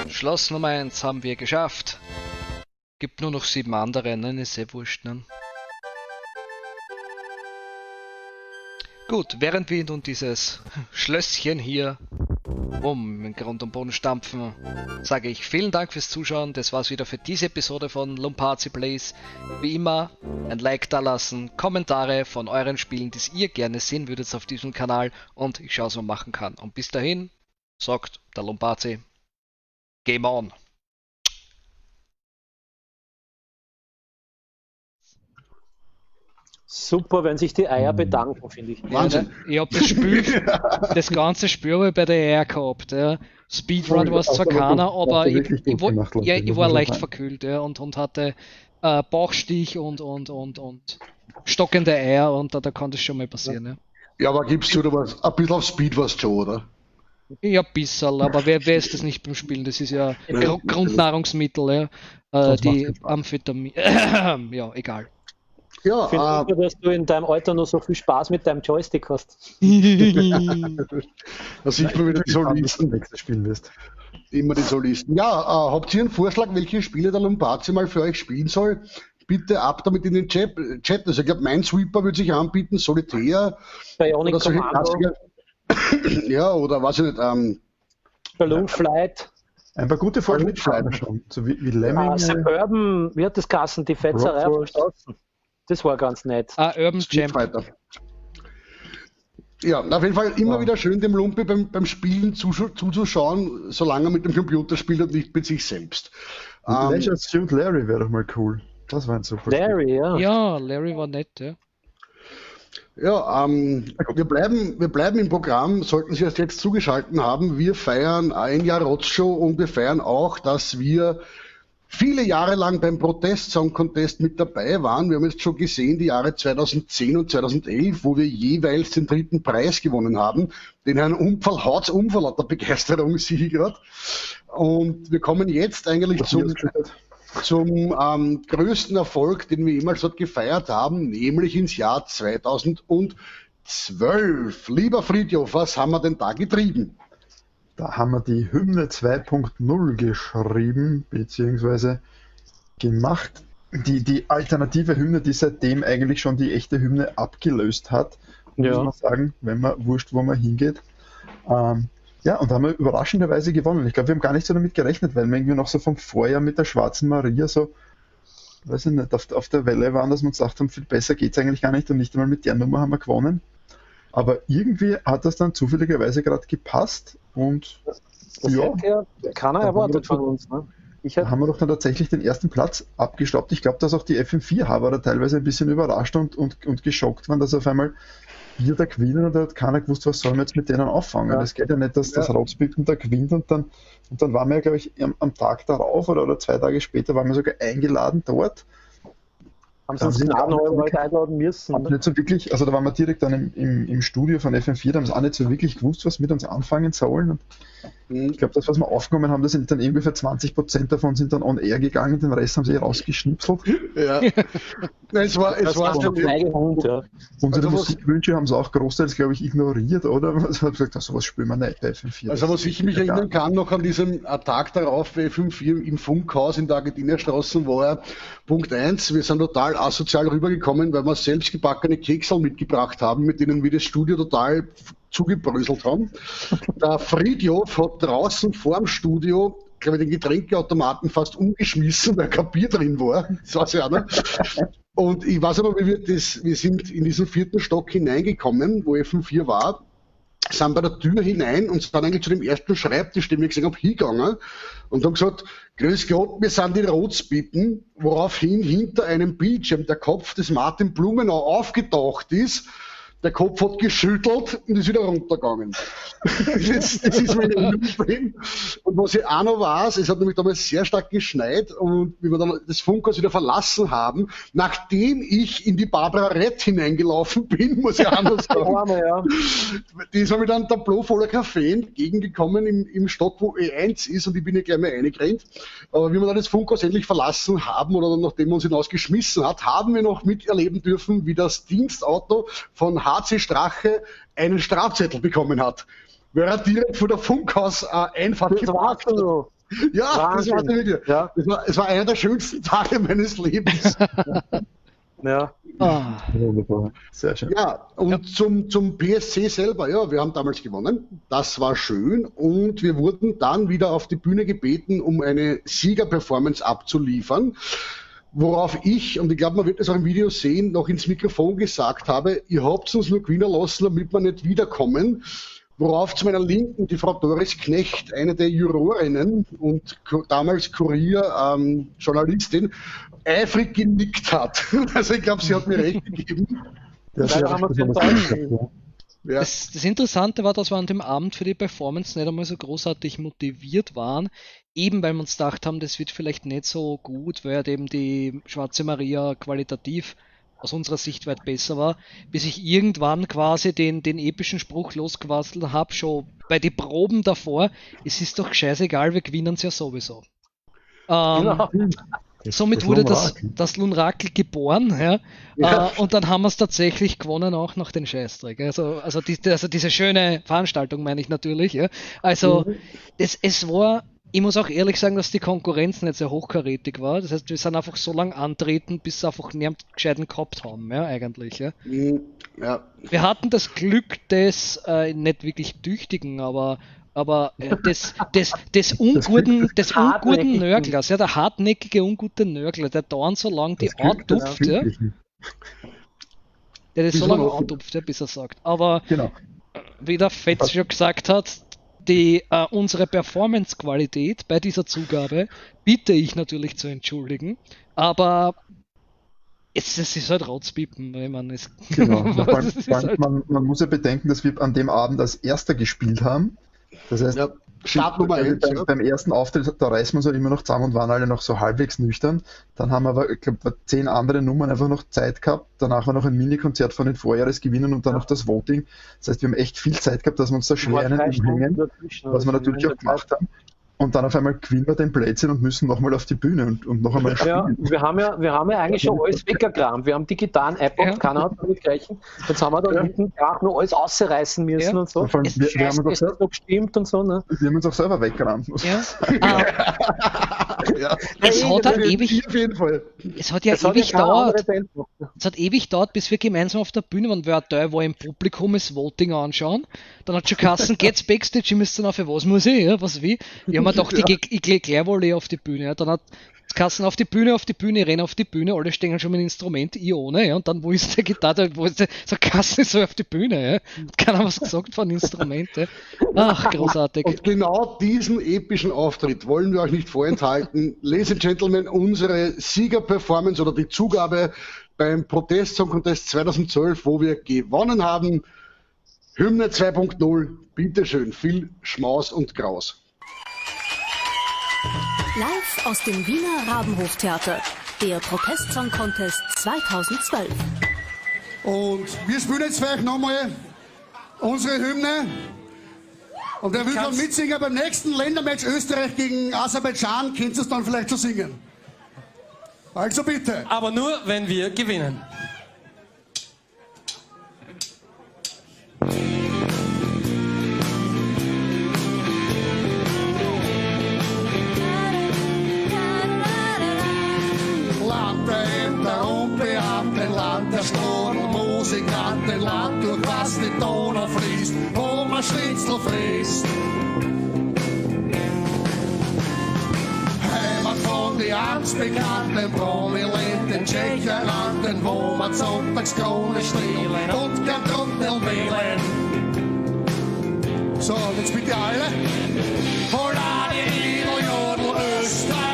Schloss Nummer 1 haben wir geschafft. Gibt nur noch 7 andere, ne? Ist sehr wurscht, ne? Gut, während wir nun dieses Schlösschen hier um den Grund und Boden stampfen, sage ich vielen Dank fürs Zuschauen. Das war's wieder für diese Episode von Lumpazi Plays. Wie immer, ein Like da lassen, Kommentare von euren Spielen, die ihr gerne sehen würdet auf diesem Kanal, und ich schaue, was man machen kann. Und bis dahin, sagt der Lumpazi, Game on! Super, wenn sich die Eier bedanken, finde ich. Wahnsinn. Ja, ich hab das Spiel, das ganze Spiel bei der Eier gehabt. Ja. Speedrun war es zwar keiner, aber ich war leicht verkühlt, ja, und hatte Bauchstich und stockende Eier, und da kann das schon mal passieren. Ja, ja, aber gibst du da was? Ein bisschen auf Speed warst schon, oder? Ja, ein bisschen, aber wer ist das nicht beim Spielen? Das ist ja Grundnahrungsmittel, ja. Die Amphetamin. Ja, egal. Ja, ich finde super, dass du in deinem Alter noch so viel Spaß mit deinem Joystick hast. Da sieht man wieder die Solisten. Spielen wirst. Immer die Solisten. Ja, habt ihr einen Vorschlag, welche Spiele der Lumpazi mal für euch spielen soll? Bitte ab damit in den Chat. Also ich glaube, Minesweeper würde sich anbieten, Solitär. Bionic oder solche Commando. Klassiker. Ja, oder weiß ich nicht. Balloon Flight. Ein paar gute Vorschläge schon. So wie Lemming. Suburban, wie hat das geheißen? Die Fetzerei auf der Straße. Das war ganz nett. Ah, Urban Street Champ. Fighter. Ja, auf jeden Fall immer wieder schön, dem Lumpi beim Spielen zuzuschauen, solange er mit dem Computer spielt und nicht mit sich selbst. Leisure Suit Larry wäre doch mal cool. Das war ein super Larry, Spiel. Ja. Ja, Larry war nett, ja. Ja, wir bleiben im Programm, sollten Sie erst jetzt zugeschalten haben. Wir feiern ein Jahr Rotzshow und wir feiern auch, dass wir viele Jahre lang beim Protest Song Contest mit dabei waren. Wir haben jetzt schon gesehen, die Jahre 2010 und 2011, wo wir jeweils den dritten Preis gewonnen haben. Den Herrn Unfall haut's um vor lauter Begeisterung, sehe ich gerade. Und wir kommen jetzt eigentlich zum größten Erfolg, den wir jemals dort gefeiert haben, nämlich ins Jahr 2012. Lieber Friedhof, was haben wir denn da getrieben? Da haben wir die Hymne 2.0 geschrieben, beziehungsweise gemacht. Die alternative Hymne, die seitdem eigentlich schon die echte Hymne abgelöst hat, muss man sagen, wenn man wurscht, wo man hingeht. Ja, und da haben wir überraschenderweise gewonnen. Ich glaube, wir haben gar nicht so damit gerechnet, weil wir irgendwie noch so vom Vorjahr mit der Schwarzen Maria so, weiß ich nicht, auf der Welle waren, dass wir uns gedacht haben, viel besser geht's eigentlich gar nicht und nicht einmal mit der Nummer haben wir gewonnen. Aber irgendwie hat das dann zufälligerweise gerade gepasst und das hätte ja keiner erwartet von uns. Ne? Da haben wir doch dann tatsächlich den ersten Platz abgestaubt. Ich glaube, dass auch die FM4-Haber da teilweise ein bisschen überrascht und geschockt waren, dass auf einmal wir da gewinnen und da hat keiner gewusst, was sollen wir jetzt mit denen auffangen. Das geht ja nicht, dass das Rotzpippen da gewinnt und dann waren wir ja, glaube ich, am Tag darauf oder 2 Tage später waren wir sogar eingeladen dort. Haben sie uns heute einladen müssen. Nicht so wirklich, also da waren wir direkt dann im Studio von FM4, da haben sie auch nicht so wirklich gewusst, was mit uns anfangen sollen. Und ich glaube, das, was wir aufgenommen haben, das sind dann ungefähr 20% davon sind dann on air gegangen, den Rest haben sie rausgeschnipselt. Ja. Es war schon ja. Unsere Musikwünsche haben sie auch großteils, glaube ich, ignoriert, oder? Also haben gesagt, sowas spielen wir nicht bei FM4. Also was ich mich erinnern kann, noch an diesem Tag darauf bei FM4 im Funkhaus in der Argentinerstraße war Punkt 1, wir sind total asozial rübergekommen, weil wir selbstgebackene Keksel mitgebracht haben, mit denen wir das Studio total zugebröselt haben. Der Friedhof hat draußen vorm Studio, glaube ich, den Getränkeautomaten fast umgeschmissen, weil kein Bier drin war. Das weiß ich auch noch. Und ich weiß aber, wie wir sind in diesen 4. Stock hineingekommen, wo FM4 war, sind bei der Tür hinein und sind eigentlich zu dem ersten Schreibtisch, den wir gesehen haben, hingegangen und haben gesagt, grüß Gott, wir sind die Rotzpippen, woraufhin hinter einem Bildschirm der Kopf des Martin Blumenau aufgetaucht ist. Der Kopf hat geschüttelt und ist wieder runtergegangen. Das ist mir geblieben. Und was ich auch noch weiß, es hat nämlich damals sehr stark geschneit und wie wir dann das Funkhaus wieder verlassen haben, nachdem ich in die Barbara Rett hineingelaufen bin, muss ich auch noch sagen. Ja. Die ist mir mit einem Tableau voller Kaffee entgegengekommen im Stock, wo E1 ist, und ich bin ja gleich mal reingerannt. Aber wie wir dann das Funkhaus endlich verlassen haben oder dann, nachdem man uns hinausgeschmissen hat, haben wir noch miterleben dürfen, wie das Dienstauto von HC Strache einen Strafzettel bekommen hat, weil er direkt vor der Funkhaus-Einfahrt geparkt hat. Ja, das war wirklich. Ja. Es war einer der schönsten Tage meines Lebens. Ja. Ah. Sehr schön. Ja, und zum PSC selber, ja, wir haben damals gewonnen. Das war schön und wir wurden dann wieder auf die Bühne gebeten, um eine Siegerperformance abzuliefern. Worauf ich, und ich glaube, man wird das auch im Video sehen, noch ins Mikrofon gesagt habe, ihr habt uns nur gewinnen lassen, damit wir nicht wiederkommen. Worauf zu meiner Linken die Frau Doris Knecht, eine der Jurorinnen und damals Kurier-Journalistin, eifrig genickt hat. Also ich glaube, sie hat mir recht gegeben. Ja. Das Interessante war, dass wir an dem Abend für die Performance nicht einmal so großartig motiviert waren, eben weil wir uns gedacht haben, das wird vielleicht nicht so gut, weil halt eben die Schwarze Maria qualitativ aus unserer Sicht weit besser war, bis ich irgendwann quasi den epischen Spruch losgequasselt habe, schon bei den Proben davor, es ist doch scheißegal, wir gewinnen es ja sowieso. Genau. Somit wurde das Lunrakel geboren, ja. Ja. Und dann haben wir es tatsächlich gewonnen, auch nach den Scheißdreck. Also diese schöne Veranstaltung meine ich natürlich. Ja. Also es war, ich muss auch ehrlich sagen, dass die Konkurrenz nicht sehr hochkarätig war. Das heißt, wir sind einfach so lange antreten, bis sie einfach niemand gescheiten gehabt haben, ja, eigentlich. Ja. Ja. Wir hatten das Glück des nicht wirklich Tüchtigen, aber des unguten Nörglers, ja, der hartnäckige, ungute Nörgler, der dauernd so lange die antupft, ja. Der das so lange antupft, ja, bis er sagt. Aber genau, wie der Fetz schon gesagt hat, unsere Performance-Qualität bei dieser Zugabe bitte ich natürlich zu entschuldigen, aber Es ist halt Rotzpippen, ich meine, es, Genau. Halt, man muss ja bedenken, dass wir an dem Abend als Erster gespielt haben. Das heißt, Ja, Start Nummer 1. beim ersten Auftritt, da reißen wir uns halt immer noch zusammen und waren alle noch so halbwegs nüchtern. Dann haben wir aber, ich glaube, 10 andere Nummern einfach noch Zeit gehabt. Danach war noch ein Mini-Konzert von den Vorjahresgewinnern und dann noch das Voting. Das heißt, wir haben echt viel Zeit gehabt, dass wir uns da schwer einen umhängen, was wir natürlich auch gemacht haben. Und dann auf einmal gewinnen wir den Blödsinn und müssen nochmal auf die Bühne und noch einmal spielen. Ja, wir haben ja eigentlich schon alles weggekramt. Wir haben die Gitarren, iPod, ja. Keiner hat damit gerechnet. Jetzt haben wir da hinten auch noch alles ausreißen müssen und so. Und vor allem, wir haben uns auch gestimmt und so. Ne? Wir haben uns auch selber weggerammt. Ja. Ja. Es hat ja ewig, auf jeden Fall. Es hat ja ewig gedauert. Es hat ewig gedauert, bis wir gemeinsam auf der Bühne waren, weil ein Teil war im Publikum das Voting anschauen. Dann hat schon geheißen, geht's Backstage, ich müsste dann auf, was muss ich, ja, was wie? Ich hab mir gedacht, ich gehe gleich wohl auf die Bühne. Ja. Dann hat es geheißen, auf die Bühne, renn auf die Bühne, alle stehen schon mit dem Instrument, ich ohne, ja. Und dann, wo ist der Gitarre, wo ist der, so Kassen ist so auf die Bühne, ja. Hat keiner was gesagt von Instrument, ja. Ach, großartig. Und genau diesen epischen Auftritt wollen wir euch nicht vorenthalten. Ladies and Gentlemen, unsere Siegerperformance oder die Zugabe beim Protest Song Contest 2012, wo wir gewonnen haben, Hymne 2.0, bitteschön, viel Schmaus und Graus. Live aus dem Wiener Rabenhoftheater, der Protest Song Contest 2012. Und wir spielen jetzt vielleicht nochmal unsere Hymne. Und wer will dann mitsingen beim nächsten Ländermatch Österreich gegen Aserbaidschan, könnt ihr es dann vielleicht schon singen. Also bitte. Aber nur, wenn wir gewinnen. Land der Ämter und Beamten, Land der Strudel, Musikanten, Land durch was die Donau fließt, wo man Schnitzel frisst. Heimat von die Amtsbekannten, prominenten Tschecherlanden, wo man Sonntagskrone stehlen und gern Trottel wählen. So, und jetzt bitte alle. Holla, die Riedel, Jodel, Österreich!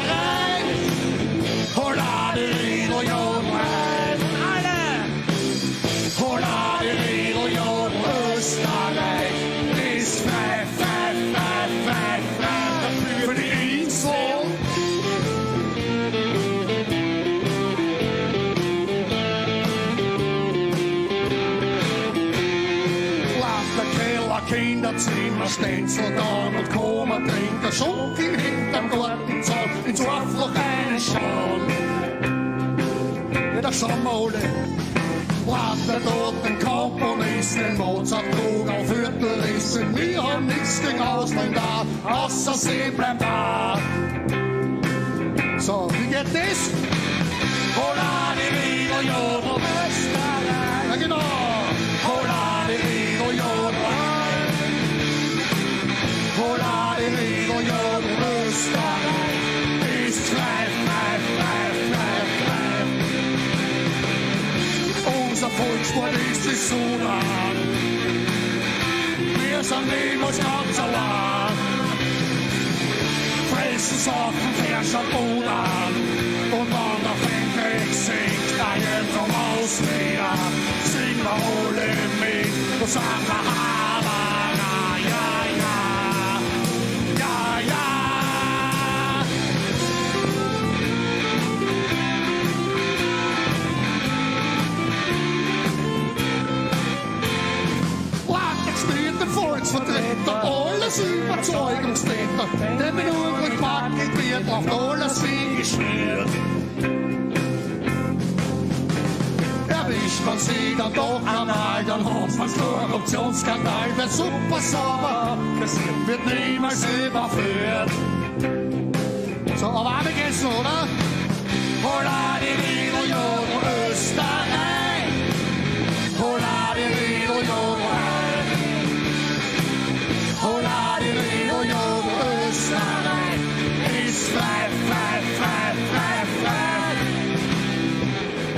Holla, die Riedel, Jodel, alle! Holla, die Riedel, Jodel, Österreich! Ist frei, frei, frei, frei, frei für die Insel! Land der Keller, Kinderzimmer, Stenzel down und Koma trinker, Schunkeln hinterm Gartenzaun, ins Ohrfloch reinschauen. Ja, da schauen wir alle. Land der toten Komponisten, Mozart, Kugel für Touristen, wir haben nichts gegen Ausländer, außer sie bleiben da. So, wie geht das? Holla, die Riedel, Jodel, Österreich. Ja, genau. Holla, die Riedel, Jodel, Holla, die Riedel, Jodel, Österreich. Ist frei, frei, frei, frei, frei. Unser Volkssport ist die Sudan. Wir sind niemals ganz allein. Fressen, saufen, Pferchen, Pudern. Und wenn der Fähnrich singt, der Jürgen vom Austria, singen wir alle mit und sagen wir Havana, ja, ja, ja, ja. Land spielt den Volksvertreter, alles Überzeugungstäter, der mit Unglück packelt wird, auf alles wie geschmiert. Erwischt man sie dann doch einmal, dann hat man's Korruptionsskandal, wer super sauber wird niemals überführt. So, aber auch gegessen, oder? Holla, die Riedel, Jodel, Österreich! Holla, die Riedel, Jodel, Holla, die Riedel, Jodel, Österreich! Ist frei, frei, frei, frei, frei!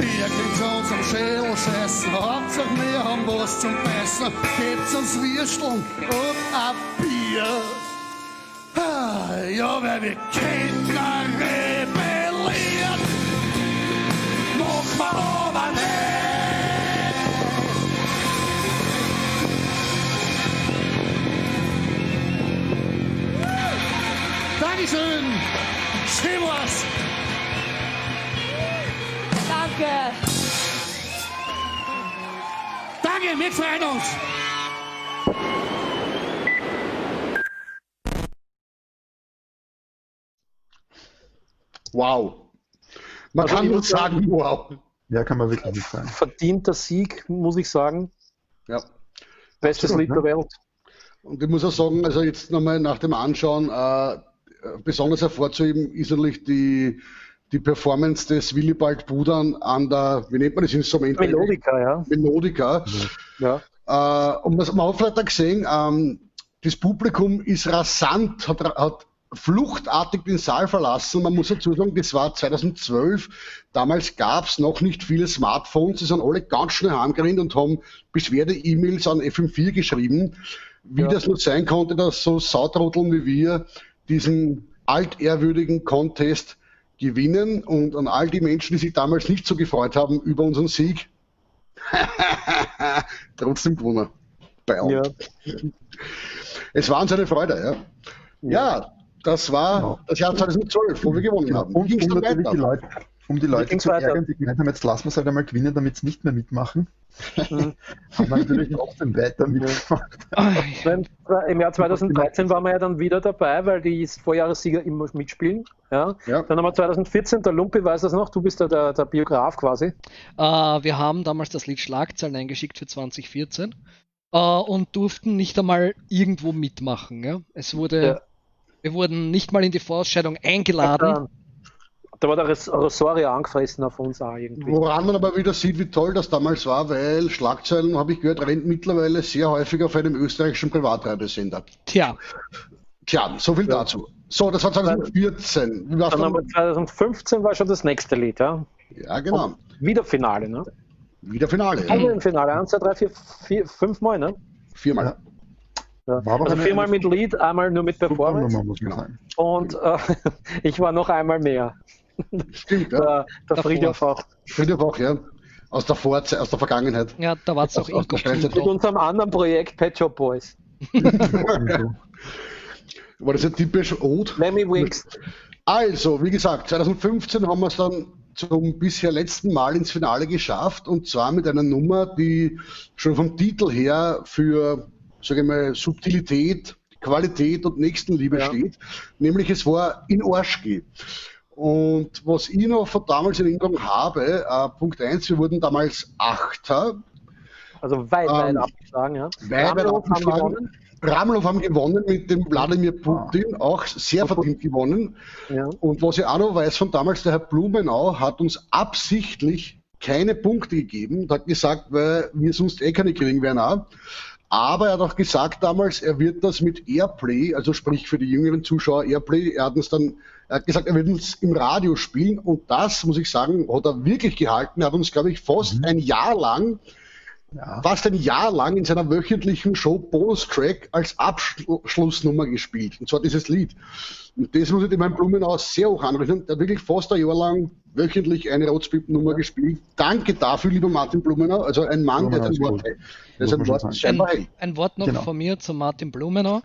Ihr könnt uns am Schädel scheißen, Hauptsache wir haben was zum Beißen, gebt's uns Würsteln und ein Bier. Ja, weil wir Kinder rebellieren, machen wir Dankeschön. Schön war's. Danke. Danke, wir freuen uns. Wow. Man Also kann ich nur muss sagen, sagen, wow. Ja, kann man wirklich nicht sagen. Verdienter Sieg, muss ich sagen. Ja. Bestes Absolut, Lied ne? der Welt. Und ich muss auch sagen, also jetzt nochmal nach dem Anschauen, besonders hervorzuheben ist natürlich die Performance des Willibald Budan an der, wie nennt man das Instrument? Melodica, ja. Melodica. Ja. Und was man auch vielleicht auch gesehen, das Publikum ist rasant, hat fluchtartig den Saal verlassen. Man muss dazu sagen, das war 2012. Damals gab's noch nicht viele Smartphones. Sie sind alle ganz schnell heimgerannt und haben Beschwerde-E-Mails an FM4 geschrieben, wie das nur sein konnte, dass so Sautrotteln wie wir diesen altehrwürdigen Contest gewinnen. Und an all die Menschen, die sich damals nicht so gefreut haben über unseren Sieg, trotzdem gewonnen. Bei uns. Ja. Es war uns eine Freude, ja. Ja, das war das Jahr 2012, wo wir gewonnen haben. Und Ging's um dann natürlich weiter? die Leute, um die Leute ging's zu weiter? ärgern, die gemeint haben, jetzt lassen wir es halt einmal gewinnen, damit sie nicht mehr mitmachen. Haben wir natürlich trotzdem weiter mitgemacht. Im Jahr 2013 waren wir ja dann wieder dabei, weil die Vorjahressieger immer mitspielen. Ja. Ja. Dann haben wir 2014, der Lumpi weiß das noch, du bist ja der Biograf quasi. Wir haben damals das Lied Schlagzeilen eingeschickt für 2014 und durften nicht einmal irgendwo mitmachen. Ja? Wir wurden nicht mal in die Vorausscheidung eingeladen. Da war der Rosario angefressen auf uns auch irgendwie. Woran man aber wieder sieht, wie toll das damals war, weil Schlagzeilen, habe ich gehört, rennt mittlerweile sehr häufig auf einem österreichischen Privatradiosender. Tja. Tja, so viel dazu. So, das war 2014. Wie war's Dann dann? haben wir 2015 war schon das nächste Lied, ja. Ja, genau. Und wieder Finale, ne? Wieder Finale. Alle im Finale. 1, 2, 3, 4, 4, 5 Mal, ne? Viermal. Ja. Ja. War aber Also eine- viermal mit Lied, einmal nur mit Super Performance. Nummer, muss man sagen. Und ich war noch einmal mehr. Stimmt, ja. Der Davor. Friedhof auch. Friedhof auch, ja. Aus der Vorzeit, aus der Vergangenheit. Ja, da war es auch Aus der Steinzeit. Mit unserem anderen Projekt Pet Shop Boys. War das ja typisch Ode? Lemmy Wings. Also, wie gesagt, 2015 haben wir es dann zum bisher letzten Mal ins Finale geschafft und zwar mit einer Nummer, die schon vom Titel her für, sage ich mal, Subtilität, Qualität und Nächstenliebe steht, nämlich es war In Orschki. Und was ich noch von damals in Erinnerung habe, Punkt 1, wir wurden damals Achter. Also weit, weit abgeschlagen, ja. Weit, weit Ramelow haben abgeschlagen. gewonnen. Ramelow haben gewonnen mit dem Wladimir Putin, auch sehr verdient gewonnen. Ja. Und was ich auch noch weiß von damals, der Herr Blumenau hat uns absichtlich keine Punkte gegeben und hat gesagt, weil wir sonst eh keine kriegen werden auch. Aber er hat auch gesagt damals, er wird das mit Airplay, also sprich für die jüngeren Zuschauer Airplay, er hat uns dann, er hat gesagt, er wird uns im Radio spielen und das, muss ich sagen, hat er wirklich gehalten. Er hat uns, glaube ich, fast ein Jahr lang fast ein Jahr lang in seiner wöchentlichen Show Bonus Track als Abschlussnummer gespielt. Und zwar dieses Lied. Und das muss ich dem Herrn Blumenau sehr hoch anrechnen. Der hat wirklich fast ein Jahr lang wöchentlich eine Rotzpippennummer gespielt. Danke dafür, lieber Martin Blumenau. Also ein Mann, der Blumenau sein ist Wort gut. hält. Der Muss sein man schon Wort sagen. scheinbar hält. Ein Wort noch Genau. von mir zu Martin Blumenau.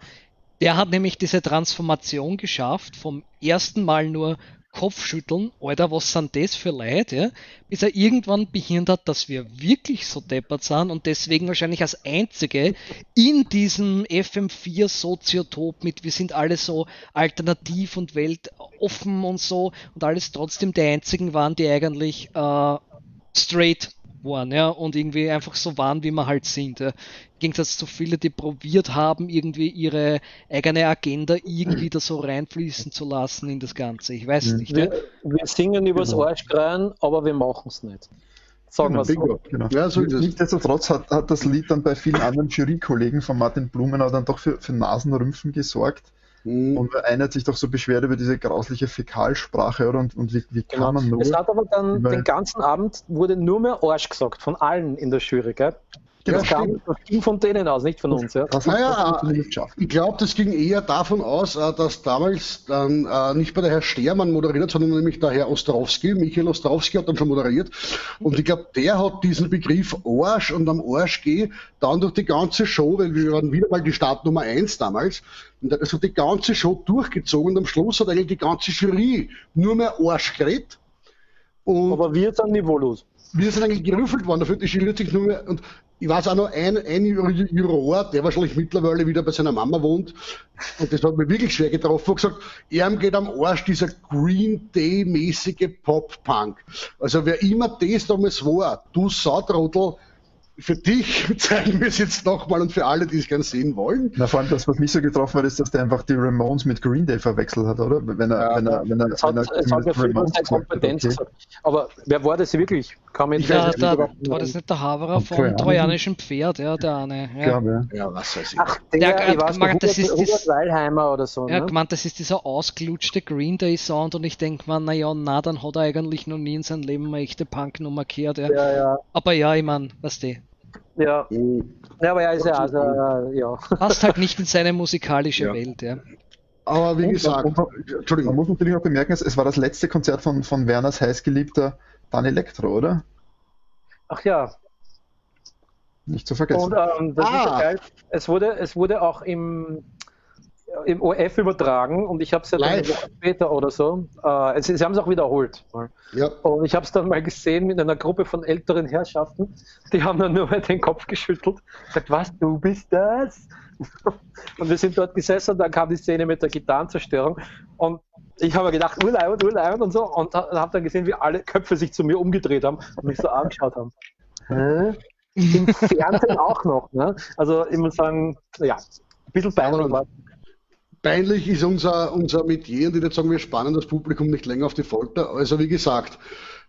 Der hat nämlich diese Transformation geschafft, vom ersten Mal nur Kopfschütteln, Alter, was sind das für Leute, ja? Bis er irgendwann behirnt hat, dass wir wirklich so deppert sind und deswegen wahrscheinlich als Einzige in diesem FM4 Soziotop mit, wir sind alle so alternativ und weltoffen und so und alles trotzdem die Einzigen waren, die eigentlich straight waren, ja, und irgendwie einfach so waren, wie wir halt sind. Ja. Im Gegensatz zu vielen, die probiert haben, irgendwie ihre eigene Agenda irgendwie da so reinfließen zu lassen in das Ganze. Ich weiß nicht. Ja. Wir singen übers Genau. Arschkreien, aber wir machen es nicht. Sagen wir so. Bingo. Genau. Ja, so ist es. Nichtsdestotrotz hat das Lied dann bei vielen anderen Jurykollegen von Martin Blumenau dann doch für Nasenrümpfen gesorgt. Mhm. Und einer hat sich doch so beschwert über diese grausliche Fäkalsprache, oder? Und wie kann man nur. Es hat aber dann Weil- den ganzen Abend wurde nur mehr Arsch gesagt von allen in der Jury, gell? Das ging von denen aus, nicht von uns. Ja. Naja, ich glaube, das ging eher davon aus, dass damals dann nicht mehr der Herr Stermann moderiert, sondern nämlich der Herr Ostrowski, Michael Ostrowski hat dann schon moderiert. Und ich glaube, der hat diesen Begriff Arsch und am Arsch geh dann durch die ganze Show, weil wir waren wieder mal die Startnummer 1 damals, und hat also die ganze Show durchgezogen und am Schluss hat eigentlich die ganze Jury nur mehr Arsch geredet. Und aber wir sind niveaulos. Wir sind eigentlich gerüffelt worden, dafür die Jury hat sich nur mehr, und ich weiß auch noch, ein Juror, der wahrscheinlich mittlerweile wieder bei seiner Mama wohnt, und das hat mich wirklich schwer getroffen, hat gesagt, ihm geht am Arsch dieser Green Day-mäßige Pop-Punk. Also wer immer das damals war, du Sautrottel, für dich zeigen wir es jetzt nochmal und für alle, die es gerne sehen wollen. Na, vor allem das, was mich so getroffen hat, ist, dass der einfach die Ramones mit Green Day verwechselt hat, oder? Wenn er hat Ramones Kompetenz gesagt. Aber wer war das wirklich? War das nicht der Haverer vom trojanischen Pferd, ja, der eine? Ja, ja, was weiß ich. Ach, der, ich weiß nicht, das ist Hubert Weilheimer oder so. Er hat gemeint, das ist dieser ausgelutschte Green Day Sound und ich denke mir, naja, na, dann hat er eigentlich noch nie in seinem Leben eine echte Punknummer gehört. Ja. Ja, ja. Aber ja, ich meine, was die. Ja. Ja, aber er ist ja, also, ja. Passt halt nicht in seine musikalische Welt, ja. Aber wie gesagt, Entschuldigung. Man muss natürlich auch bemerken, es war das letzte Konzert von Werners heißgeliebter Dan Electro, oder? Ach ja. Nicht zu vergessen. Und das ist ja geil. Es wurde auch im ORF übertragen und ich habe es ja dann eine Woche später oder so. Sie haben es auch wiederholt. Ja. Und ich habe es dann mal gesehen mit einer Gruppe von älteren Herrschaften, die haben dann nur mal den Kopf geschüttelt und gesagt, was, du bist das? Und wir sind dort gesessen und dann kam die Szene mit der Gitarrenzerstörung und ich habe mir gedacht, Urleibend und so und habe dann gesehen, wie alle Köpfe sich zu mir umgedreht haben und mich so angeschaut haben. Hä? Im Fernsehen auch noch. Ne? Also ich muss sagen, ja, ein bisschen peinlich war. Peinlich ist unser Metier und ich würde sagen, wir spannen das Publikum nicht länger auf die Folter. Also wie gesagt,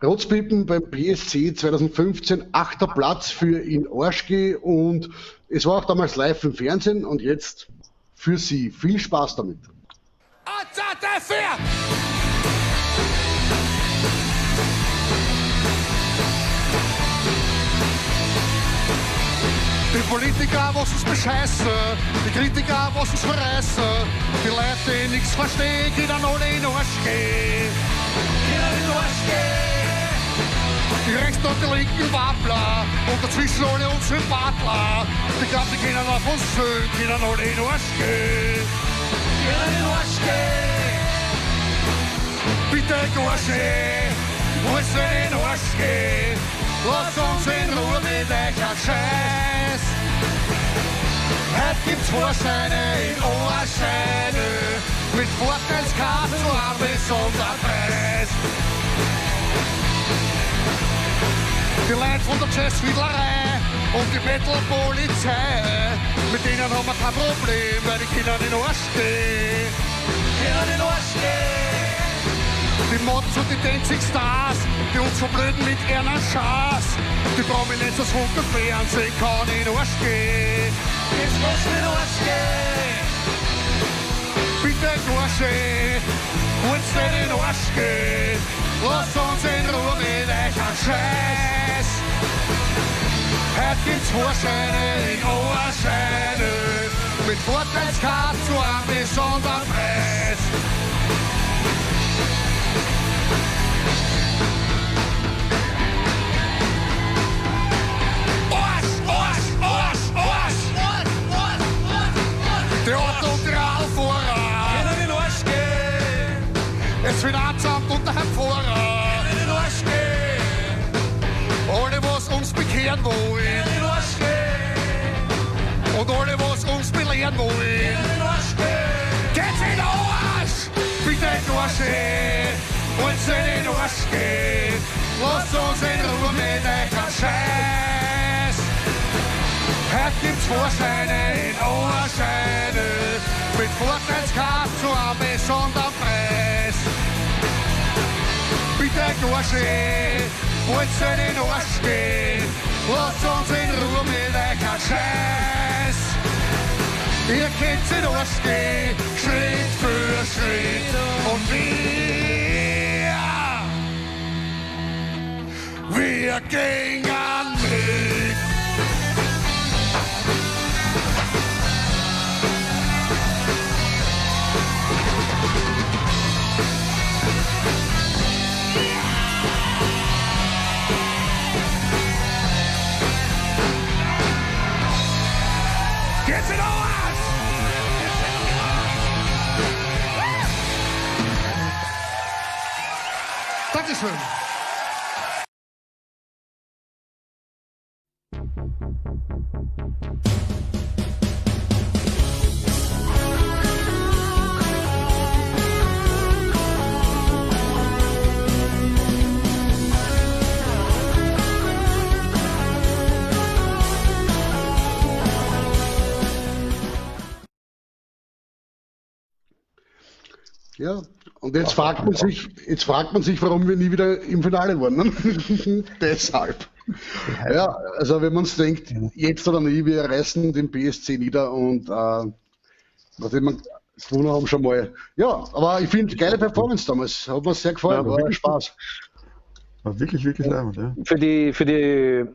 Rotzpippen beim PSC 2015, 8. Platz für in Arschge und es war auch damals live im Fernsehen und jetzt für Sie. Viel Spaß damit. Die Politiker, was uns bescheißen, die Kritiker, was uns verreißen, die Leute, die nichts verstehen, die dann alle in den Arsch gehen. Die dann in den Arsch gehen. Die rechten und die linken Wappler und dazwischen alle unsere Partler. Die glauben, die können auf uns zählen, die dann alle in den Arsch gehen. Die dann in den Arsch gehen. Bitte Gorsche, wollt ihr in den Arsch gehen? Lass uns in Ruhe mit euch einen Scheiß. Heute gibt's Vorscheine in Ohrscheine mit Vorteilskarte zu einem besonderen Preis. Die Leute von der Jazzfiedlerei und die Metal-Polizei, mit denen haben wir kein Problem, weil die Kinder in den Arsch gehen. Kinder in den Arsch gehen. Die Mods und die Dancing Stars, die uns verblöden mit ihren Schaß. Die Prominenz aus Funk und Fernsehen kann in den Arsch gehen. Jetzt muss in den Arsch gehen. Bitte Gorsche, wollt's nicht in den Arsch gehen? Lasst uns in Ruhe mit euch einen Scheiß. Heute gibt's Vorscheine in Ohrscheine mit Vorteilskarte zu einem besonderen Preis. Die Auto- und die Radfahrer können in den Arsch gehen. Das Finanzamt und der Herr Pfarrer können in den Arsch gehen. Alle, was uns bekehren wollen, können in den Arsch gehen. Und alle, was uns belehren wollen, können in den Arsch gehen. Geht's in den Arsch! Bitte Gorsche, wollt's in den Arsch gehen? Lasst uns in Ruhe mit euch einen Scheiß. Heute gibt's Vorscheine in Ohrscheine mit Vorteilskarte zu einem besonderen Preis. Bitte Gorsche, wollt's in den Arsch gehen? Lasst uns in Ruhe mit euch einen Scheiß. Ihr könnt in den Arsch gehen, Schritt für Schritt. Und wir gingen mit. Bitteschön. Ja, und jetzt fragt man sich, warum wir nie wieder im Finale waren. Ne? Deshalb. Ja, also wenn man es denkt, jetzt oder nie, wir reißen den BSC nieder und nachdem wir gewonnen haben schon mal. Ja, aber ich finde, geile Performance damals. Hat mir sehr gefallen, ja, war Spaß. War wirklich, wirklich leibend, ja. Für die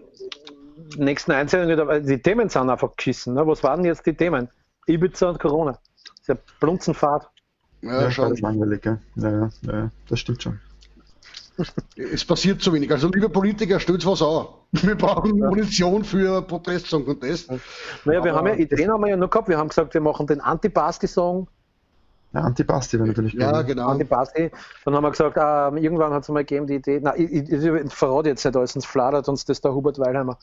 nächsten Einsendungen, die Themen sind einfach geschissen. Ne? Was waren jetzt die Themen? Ibiza und Corona. Das ist ja Blunzenfahrt. Ja, schon. Das ist langweilig, gell? Ja, das stimmt schon. Es passiert zu wenig. Also, liebe Politiker, stellt was an. Wir brauchen Munition für Protest-Song Contest. Naja, wir haben ja Ideen haben wir ja nur gehabt. Wir haben gesagt, wir machen den Anti-Basti-Song. Ja, Anti-Basti wäre natürlich geil. Ja, genau. Anti-Basti. Dann haben wir gesagt, irgendwann hat es mal gegeben, die Idee. Na, ich verrate jetzt nicht alles, sonst fladert uns das der Hubert Weilheimer.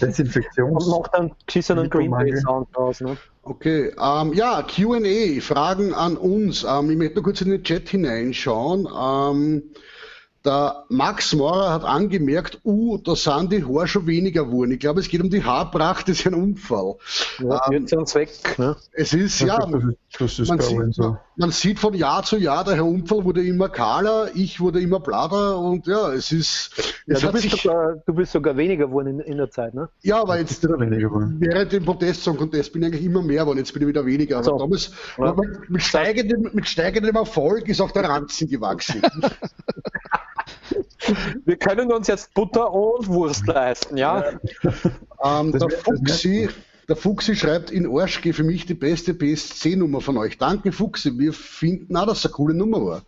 Desinfektions. Und macht dann geschissenen Green Day Sound draus. Ne? Okay, ja, Q&A, Fragen an uns. Ich möchte nur kurz in den Chat hineinschauen. Der Max Maurer hat angemerkt, da sind die Haare schon weniger geworden. Ich glaube, es geht um die Haarpracht, das ist ein Unfall. Ja, wird ja ein Zweck, ne? Es ist, ja, das ist man sieht von Jahr zu Jahr, der Herr Unfall wurde immer kahler, ich wurde immer blader und ja, es ist... Es ja, du bist sogar weniger geworden in der Zeit, ne? Ja, aber jetzt weniger geworden. Während dem Protest-Song-Contest bin ich eigentlich immer mehr geworden, jetzt bin ich wieder weniger. Aber so. Damals, ja. mit steigendem Erfolg ist auch der Ranzen gewachsen. Wir können uns jetzt Butter und Wurst leisten, ja? Der Fuchsi schreibt, in Arsch geh für mich die beste BSC-Nummer von euch. Danke, Fuchsi. Wir finden auch, dass es eine coole Nummer war.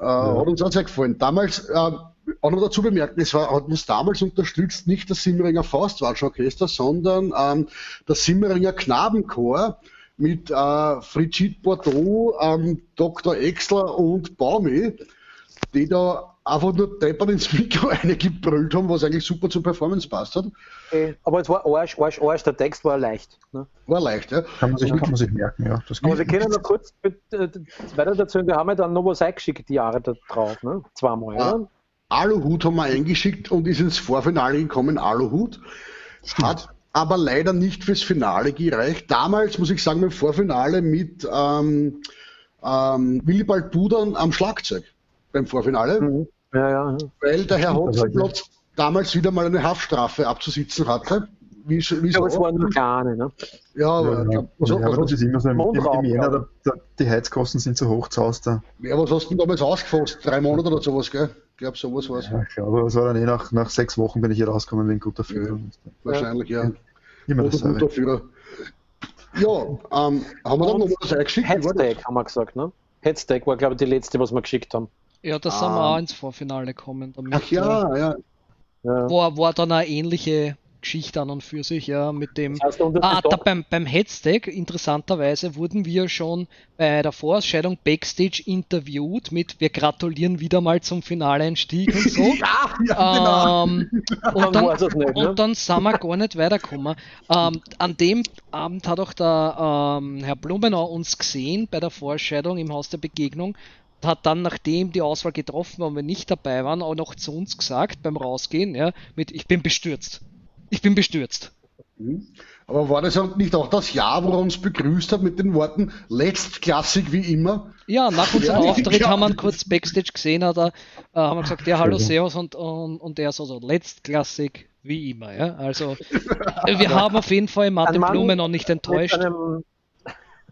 Ja. Hat uns auch sehr gefallen. Damals, auch noch dazu bemerken, es hat uns damals unterstützt nicht das Simmeringer Faustwatschenorchester, sondern das Simmeringer Knabenchor mit Brigitte Bordeaux, Dr. Exler und Baumi, die da einfach nur deppert ins Mikro reingebrüllt haben, was eigentlich super zur Performance passt hat. Okay, aber es war Arsch, Arsch, Arsch, der Text war leicht. Ne? War leicht, ja. Kann man sich merken, ja. Das aber wir können noch kurz weiter dazu, wir haben ja dann noch was eingeschickt, die Jahre da drauf, ne? Zweimal, ja. Oder? Aluhut haben wir eingeschickt und ist ins Vorfinale gekommen, Aluhut. Hat aber leider nicht fürs Finale gereicht. Damals, muss ich sagen, beim Vorfinale mit Willibald Budan am Schlagzeug. Beim Vorfinale, mhm. Ja. Weil der Herr Hotzenplotz damals wieder mal eine Haftstrafe abzusitzen hatte. Wie ja, aber es war nur kleine, ne? Ja, aber, ja, aber das ist immer so im Jänner, die Heizkosten sind so hoch zu Hause. Da. Ja, was hast du denn damals ausgefasst? 3 Monate oder sowas, gell? Ich glaube, sowas war es. Ja, ich glaube, es war dann nach 6 Wochen bin ich hier rausgekommen wie ein guter Führer. Ja, wahrscheinlich, ja. Immer das guter Führer. Ja, haben wir dann noch was eingeschickt? Headstack haben wir gesagt, ne? Headstack war, glaube ich, die letzte, was wir geschickt haben. Ja, da sind wir auch ins Vorfinale gekommen. Damit, ach ja, ja. War dann eine ähnliche Geschichte an und für sich, ja, mit dem. Das heißt, beim Headstack, interessanterweise, wurden wir schon bei der Vorausscheidung Backstage interviewt mit wir gratulieren wieder mal zum Finaleinstieg und so. ja, genau. Und, dann, nicht, ne? Und dann sind wir gar nicht weitergekommen. An dem Abend hat auch der Herr Blumenau uns gesehen bei der Vorausscheidung im Haus der Begegnung. Hat dann, nachdem die Auswahl getroffen war und wir nicht dabei waren, auch noch zu uns gesagt beim Rausgehen, ja, mit ich bin bestürzt. Ich bin bestürzt. Aber war das nicht auch das Jahr, wo er uns begrüßt hat mit den Worten letztklassig wie immer? Ja, nach unserem Auftritt haben wir ihn kurz Backstage gesehen, haben wir gesagt, ja, hallo, servus und er so, letztklassig wie immer. Ja? Also wir haben auf jeden Fall Martin Blumen noch nicht enttäuscht.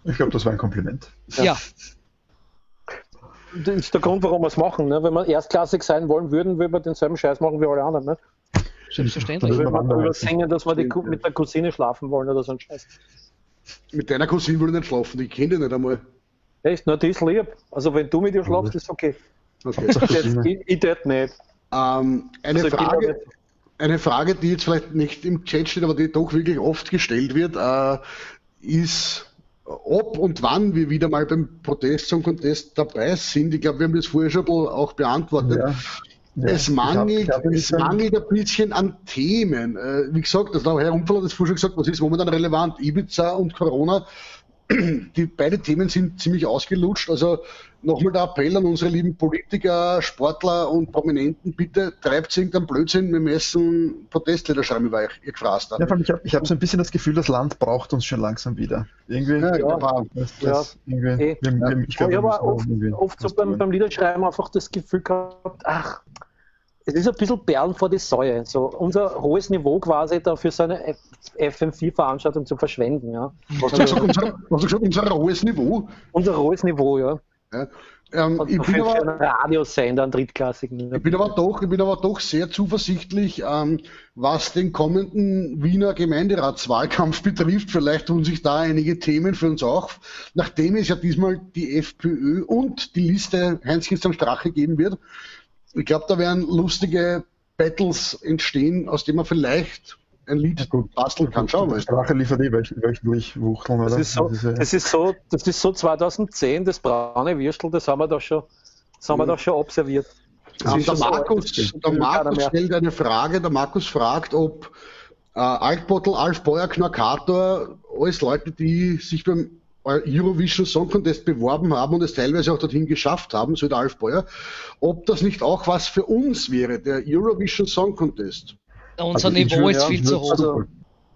Ich glaube, das war ein Kompliment. Ja. Das ist der Grund, warum wir es machen. Ne? Wenn wir erstklassig sein wollen würden, würden wir denselben Scheiß machen wie alle anderen. Ne? Selbstverständlich. Dann würden wir darüber singen, dass wir mit der Cousine schlafen wollen oder so ein Scheiß. Mit deiner Cousine will ich nicht schlafen, die kenne ich nicht einmal. Echt? Na, die ist lieb. Also wenn du mit ihr schlafst, ist okay. Okay. Ich tät nicht. Eine Frage, die jetzt vielleicht nicht im Chat steht, aber die doch wirklich oft gestellt wird, ist, Ob und wann wir wieder mal beim Protest Song Contest dabei sind, ich glaube, wir haben das vorher schon ein bisschen auch beantwortet. Ja. Ja, Es mangelt, es mangelt ein bisschen an Themen. Wie gesagt, das Herr Umpfel hat das vorher schon gesagt, was ist momentan relevant? Ibiza und Corona. Die beide Themen sind ziemlich ausgelutscht. Also nochmal der Appell an unsere lieben Politiker, Sportler und Prominenten, bitte treibt irgendeinen Blödsinn, wir müssen Protestlieder schreiben über euch, ihr Gefraster. Ja, vor allem, ich hab so ein bisschen das Gefühl, das Land braucht uns schon langsam wieder. Irgendwie, Ja, ja. das, irgendwie, ich glaub, Ich wir habe müssen oft, irgendwie oft so was tun. beim Liederschreiben einfach das Gefühl gehabt, ach, es ist ein bisschen Perlen vor die Säue. So unser hohes Niveau quasi da für so eine FM4-Veranstaltung zu verschwenden. Ja. Hast du gesagt, unser hohes Niveau? Unser hohes Niveau, ja. Ja. Und Ich bin für aber einen Radiosender, einen drittklassigen. Ich bin aber doch sehr zuversichtlich, was den kommenden Wiener Gemeinderatswahlkampf betrifft. Vielleicht tun sich da einige Themen für uns auf, nachdem es ja diesmal die FPÖ und die Liste Heinz-Christian Strache geben wird. Ich glaube, da werden lustige Battles entstehen, aus denen man vielleicht ein Lied basteln kann. Schauen wir mal. Strache liefert eh wöchentlich Wuchteln, oder? Das ist so, Das ist ja- das ist so 2010, das braune Würstel, das haben wir doch schon, das haben wir doch schon observiert. Das ist Der schon so alt, Markus, das der will keiner Markus mehr. stellt eine Frage. Der Markus fragt, ob Altbottel, Alf Beuer, Knorkator, alles Leute, die sich beim Eurovision Song Contest beworben haben und es teilweise auch dorthin geschafft haben, so der Alf Beuer, ob das nicht auch was für uns wäre, der Eurovision Song Contest. Unser Also ich Niveau würd- ist viel ich zu würd hoch. super-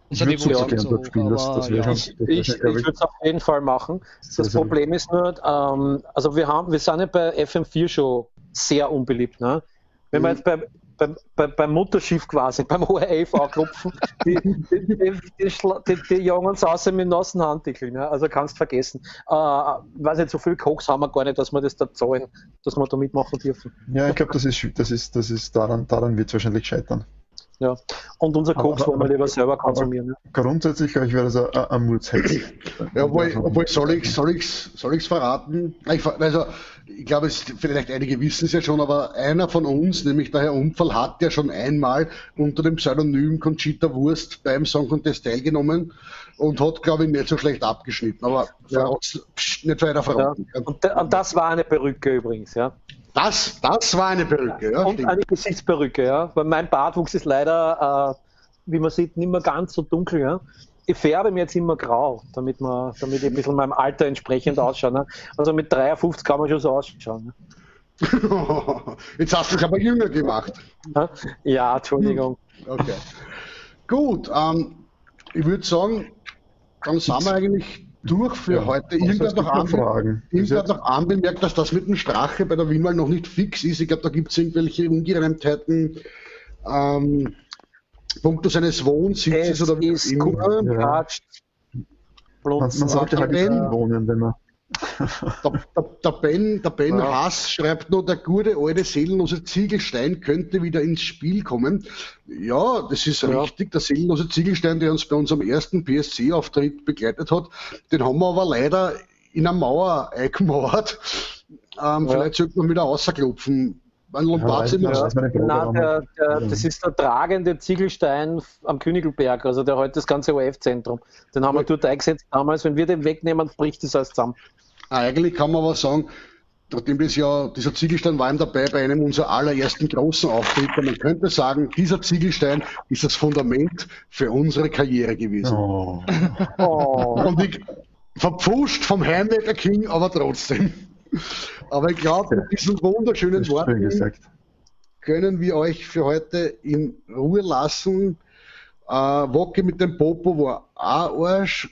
Unser ich würd Niveau super ist viel gern zu dort hoch, spielen, das aber wäre ja. schon, das wär Ich, schon, glaub ich ich, würde es auf jeden Fall machen. sehr, Das sehr Problem ist nur, also wir sind ja bei FM4 schon sehr unbeliebt. Ne? Wenn wir jetzt beim Mutterschiff quasi, beim ORF anklopfen, die jagen uns aus mit nassen Handtüchern. Ne? Also kannst vergessen. Weiß nicht, so viel Koks haben wir gar nicht, dass wir das da zahlen, dass wir da mitmachen dürfen. Ja, ich glaube, daran wird es wahrscheinlich scheitern. Ja. Und unser Koks wollen wir lieber selber konsumieren. Ne? Grundsätzlich, glaube ich, wäre das ein Mutshex. Ja, obwohl soll ich's verraten? Also, ich glaube, vielleicht einige wissen es ja schon, aber einer von uns, nämlich der Herr Unfall, hat ja schon einmal unter dem Pseudonym Conchita Wurst beim Song Contest teilgenommen und hat, glaube ich, nicht so schlecht abgeschnitten. Aber Ja. nicht weiter verraten. Ja. Und das war eine Perücke übrigens, ja. Das war eine Perücke, ja. Und stimmt. eine Gesichtsperücke, ja. Weil mein Bartwuchs ist leider, wie man sieht, nicht mehr ganz so dunkel, ja. Ich färbe mir jetzt immer grau, damit ich ein bisschen meinem Alter entsprechend ausschaue. Ne? Also mit 53 kann man schon so ausschauen. Ne? Jetzt hast du dich aber jünger gemacht. Ja, Entschuldigung. Okay. Gut, ich würde sagen, dann sind wir eigentlich durch für Ja, heute. außer Irgendwer es gibt hat noch Fragen. noch anbemerkt, dass das mit dem Strache bei der Wienwahl noch nicht fix ist. Ich glaube, da gibt es irgendwelche Ungereimtheiten. Punkto seines Wohnsitzes Es oder wie auch ist immer. Ja. Man sollte halt nicht wohnen, wenn man. Der Ben Ja. Haas schreibt nur, der gute alte seelenlose Ziegelstein könnte wieder ins Spiel kommen. Ja, das ist Ja. richtig. Der seelenlose Ziegelstein, der uns bei unserem ersten PSC-Auftritt begleitet hat, den haben wir aber leider in einer Mauer eingemauert. Vielleicht sollte man wieder rausklopfen. Ein Lombardi Ja, weiß man nicht, Nein, warum. das ist der tragende Ziegelstein am Königelberg, also der heute das ganze ORF-Zentrum. Den haben wir dort eingesetzt damals. Wenn wir den wegnehmen, bricht das alles zusammen. Eigentlich kann man aber sagen, nachdem das ja, dieser Ziegelstein war ihm dabei bei einem unserer allerersten großen Auftritte. Man könnte sagen, dieser Ziegelstein ist das Fundament für unsere Karriere gewesen. Oh. Oh. Und ich verpfuscht vom Heimwerker King, aber trotzdem. Aber ich glaube, mit diesen wunderschönen Das ist schön Worten gesagt. können wir euch für heute in Ruhe lassen. Wocke mit dem Popo war auch Arsch.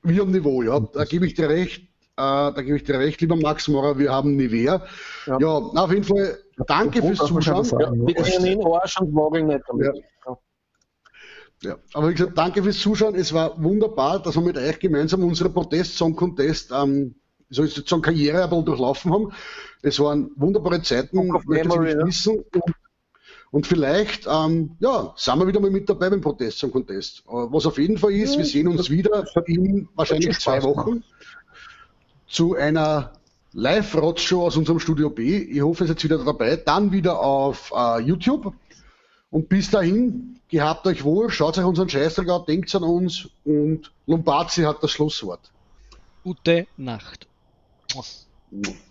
Wir haben Niveau, ja. Da gebe ich dir recht. Da gebe ich dir recht, lieber Max Maurer, wir haben Nivea. Ja. Ja, na, auf jeden Fall danke fürs Darf man schon Zuschauen. sagen, Wir ne? können in den Arsch und wageln nicht damit. Ja. Ja, aber wie gesagt, danke fürs Zuschauen. Es war wunderbar, dass wir mit euch gemeinsam unsere Protest-Song-Contest, so ist sozusagen Karriere ein bisschen durchlaufen haben. Es waren wunderbare Zeiten, Book of möchte ich Memory, nicht ne? wissen. Und vielleicht, ja, sind wir wieder mal mit dabei beim Protest-Song-Contest. Was auf jeden Fall ist, wir sehen uns wieder in wahrscheinlich Spaß 2 Wochen zu einer Live-Rotzshow aus unserem Studio B. Ich hoffe, ihr seid wieder dabei. Dann wieder auf YouTube. Und bis dahin, gehabt euch wohl, schaut euch unseren Scheißdreck an, denkt an uns und Lombarzi hat das Schlusswort. Gute Nacht. Mua.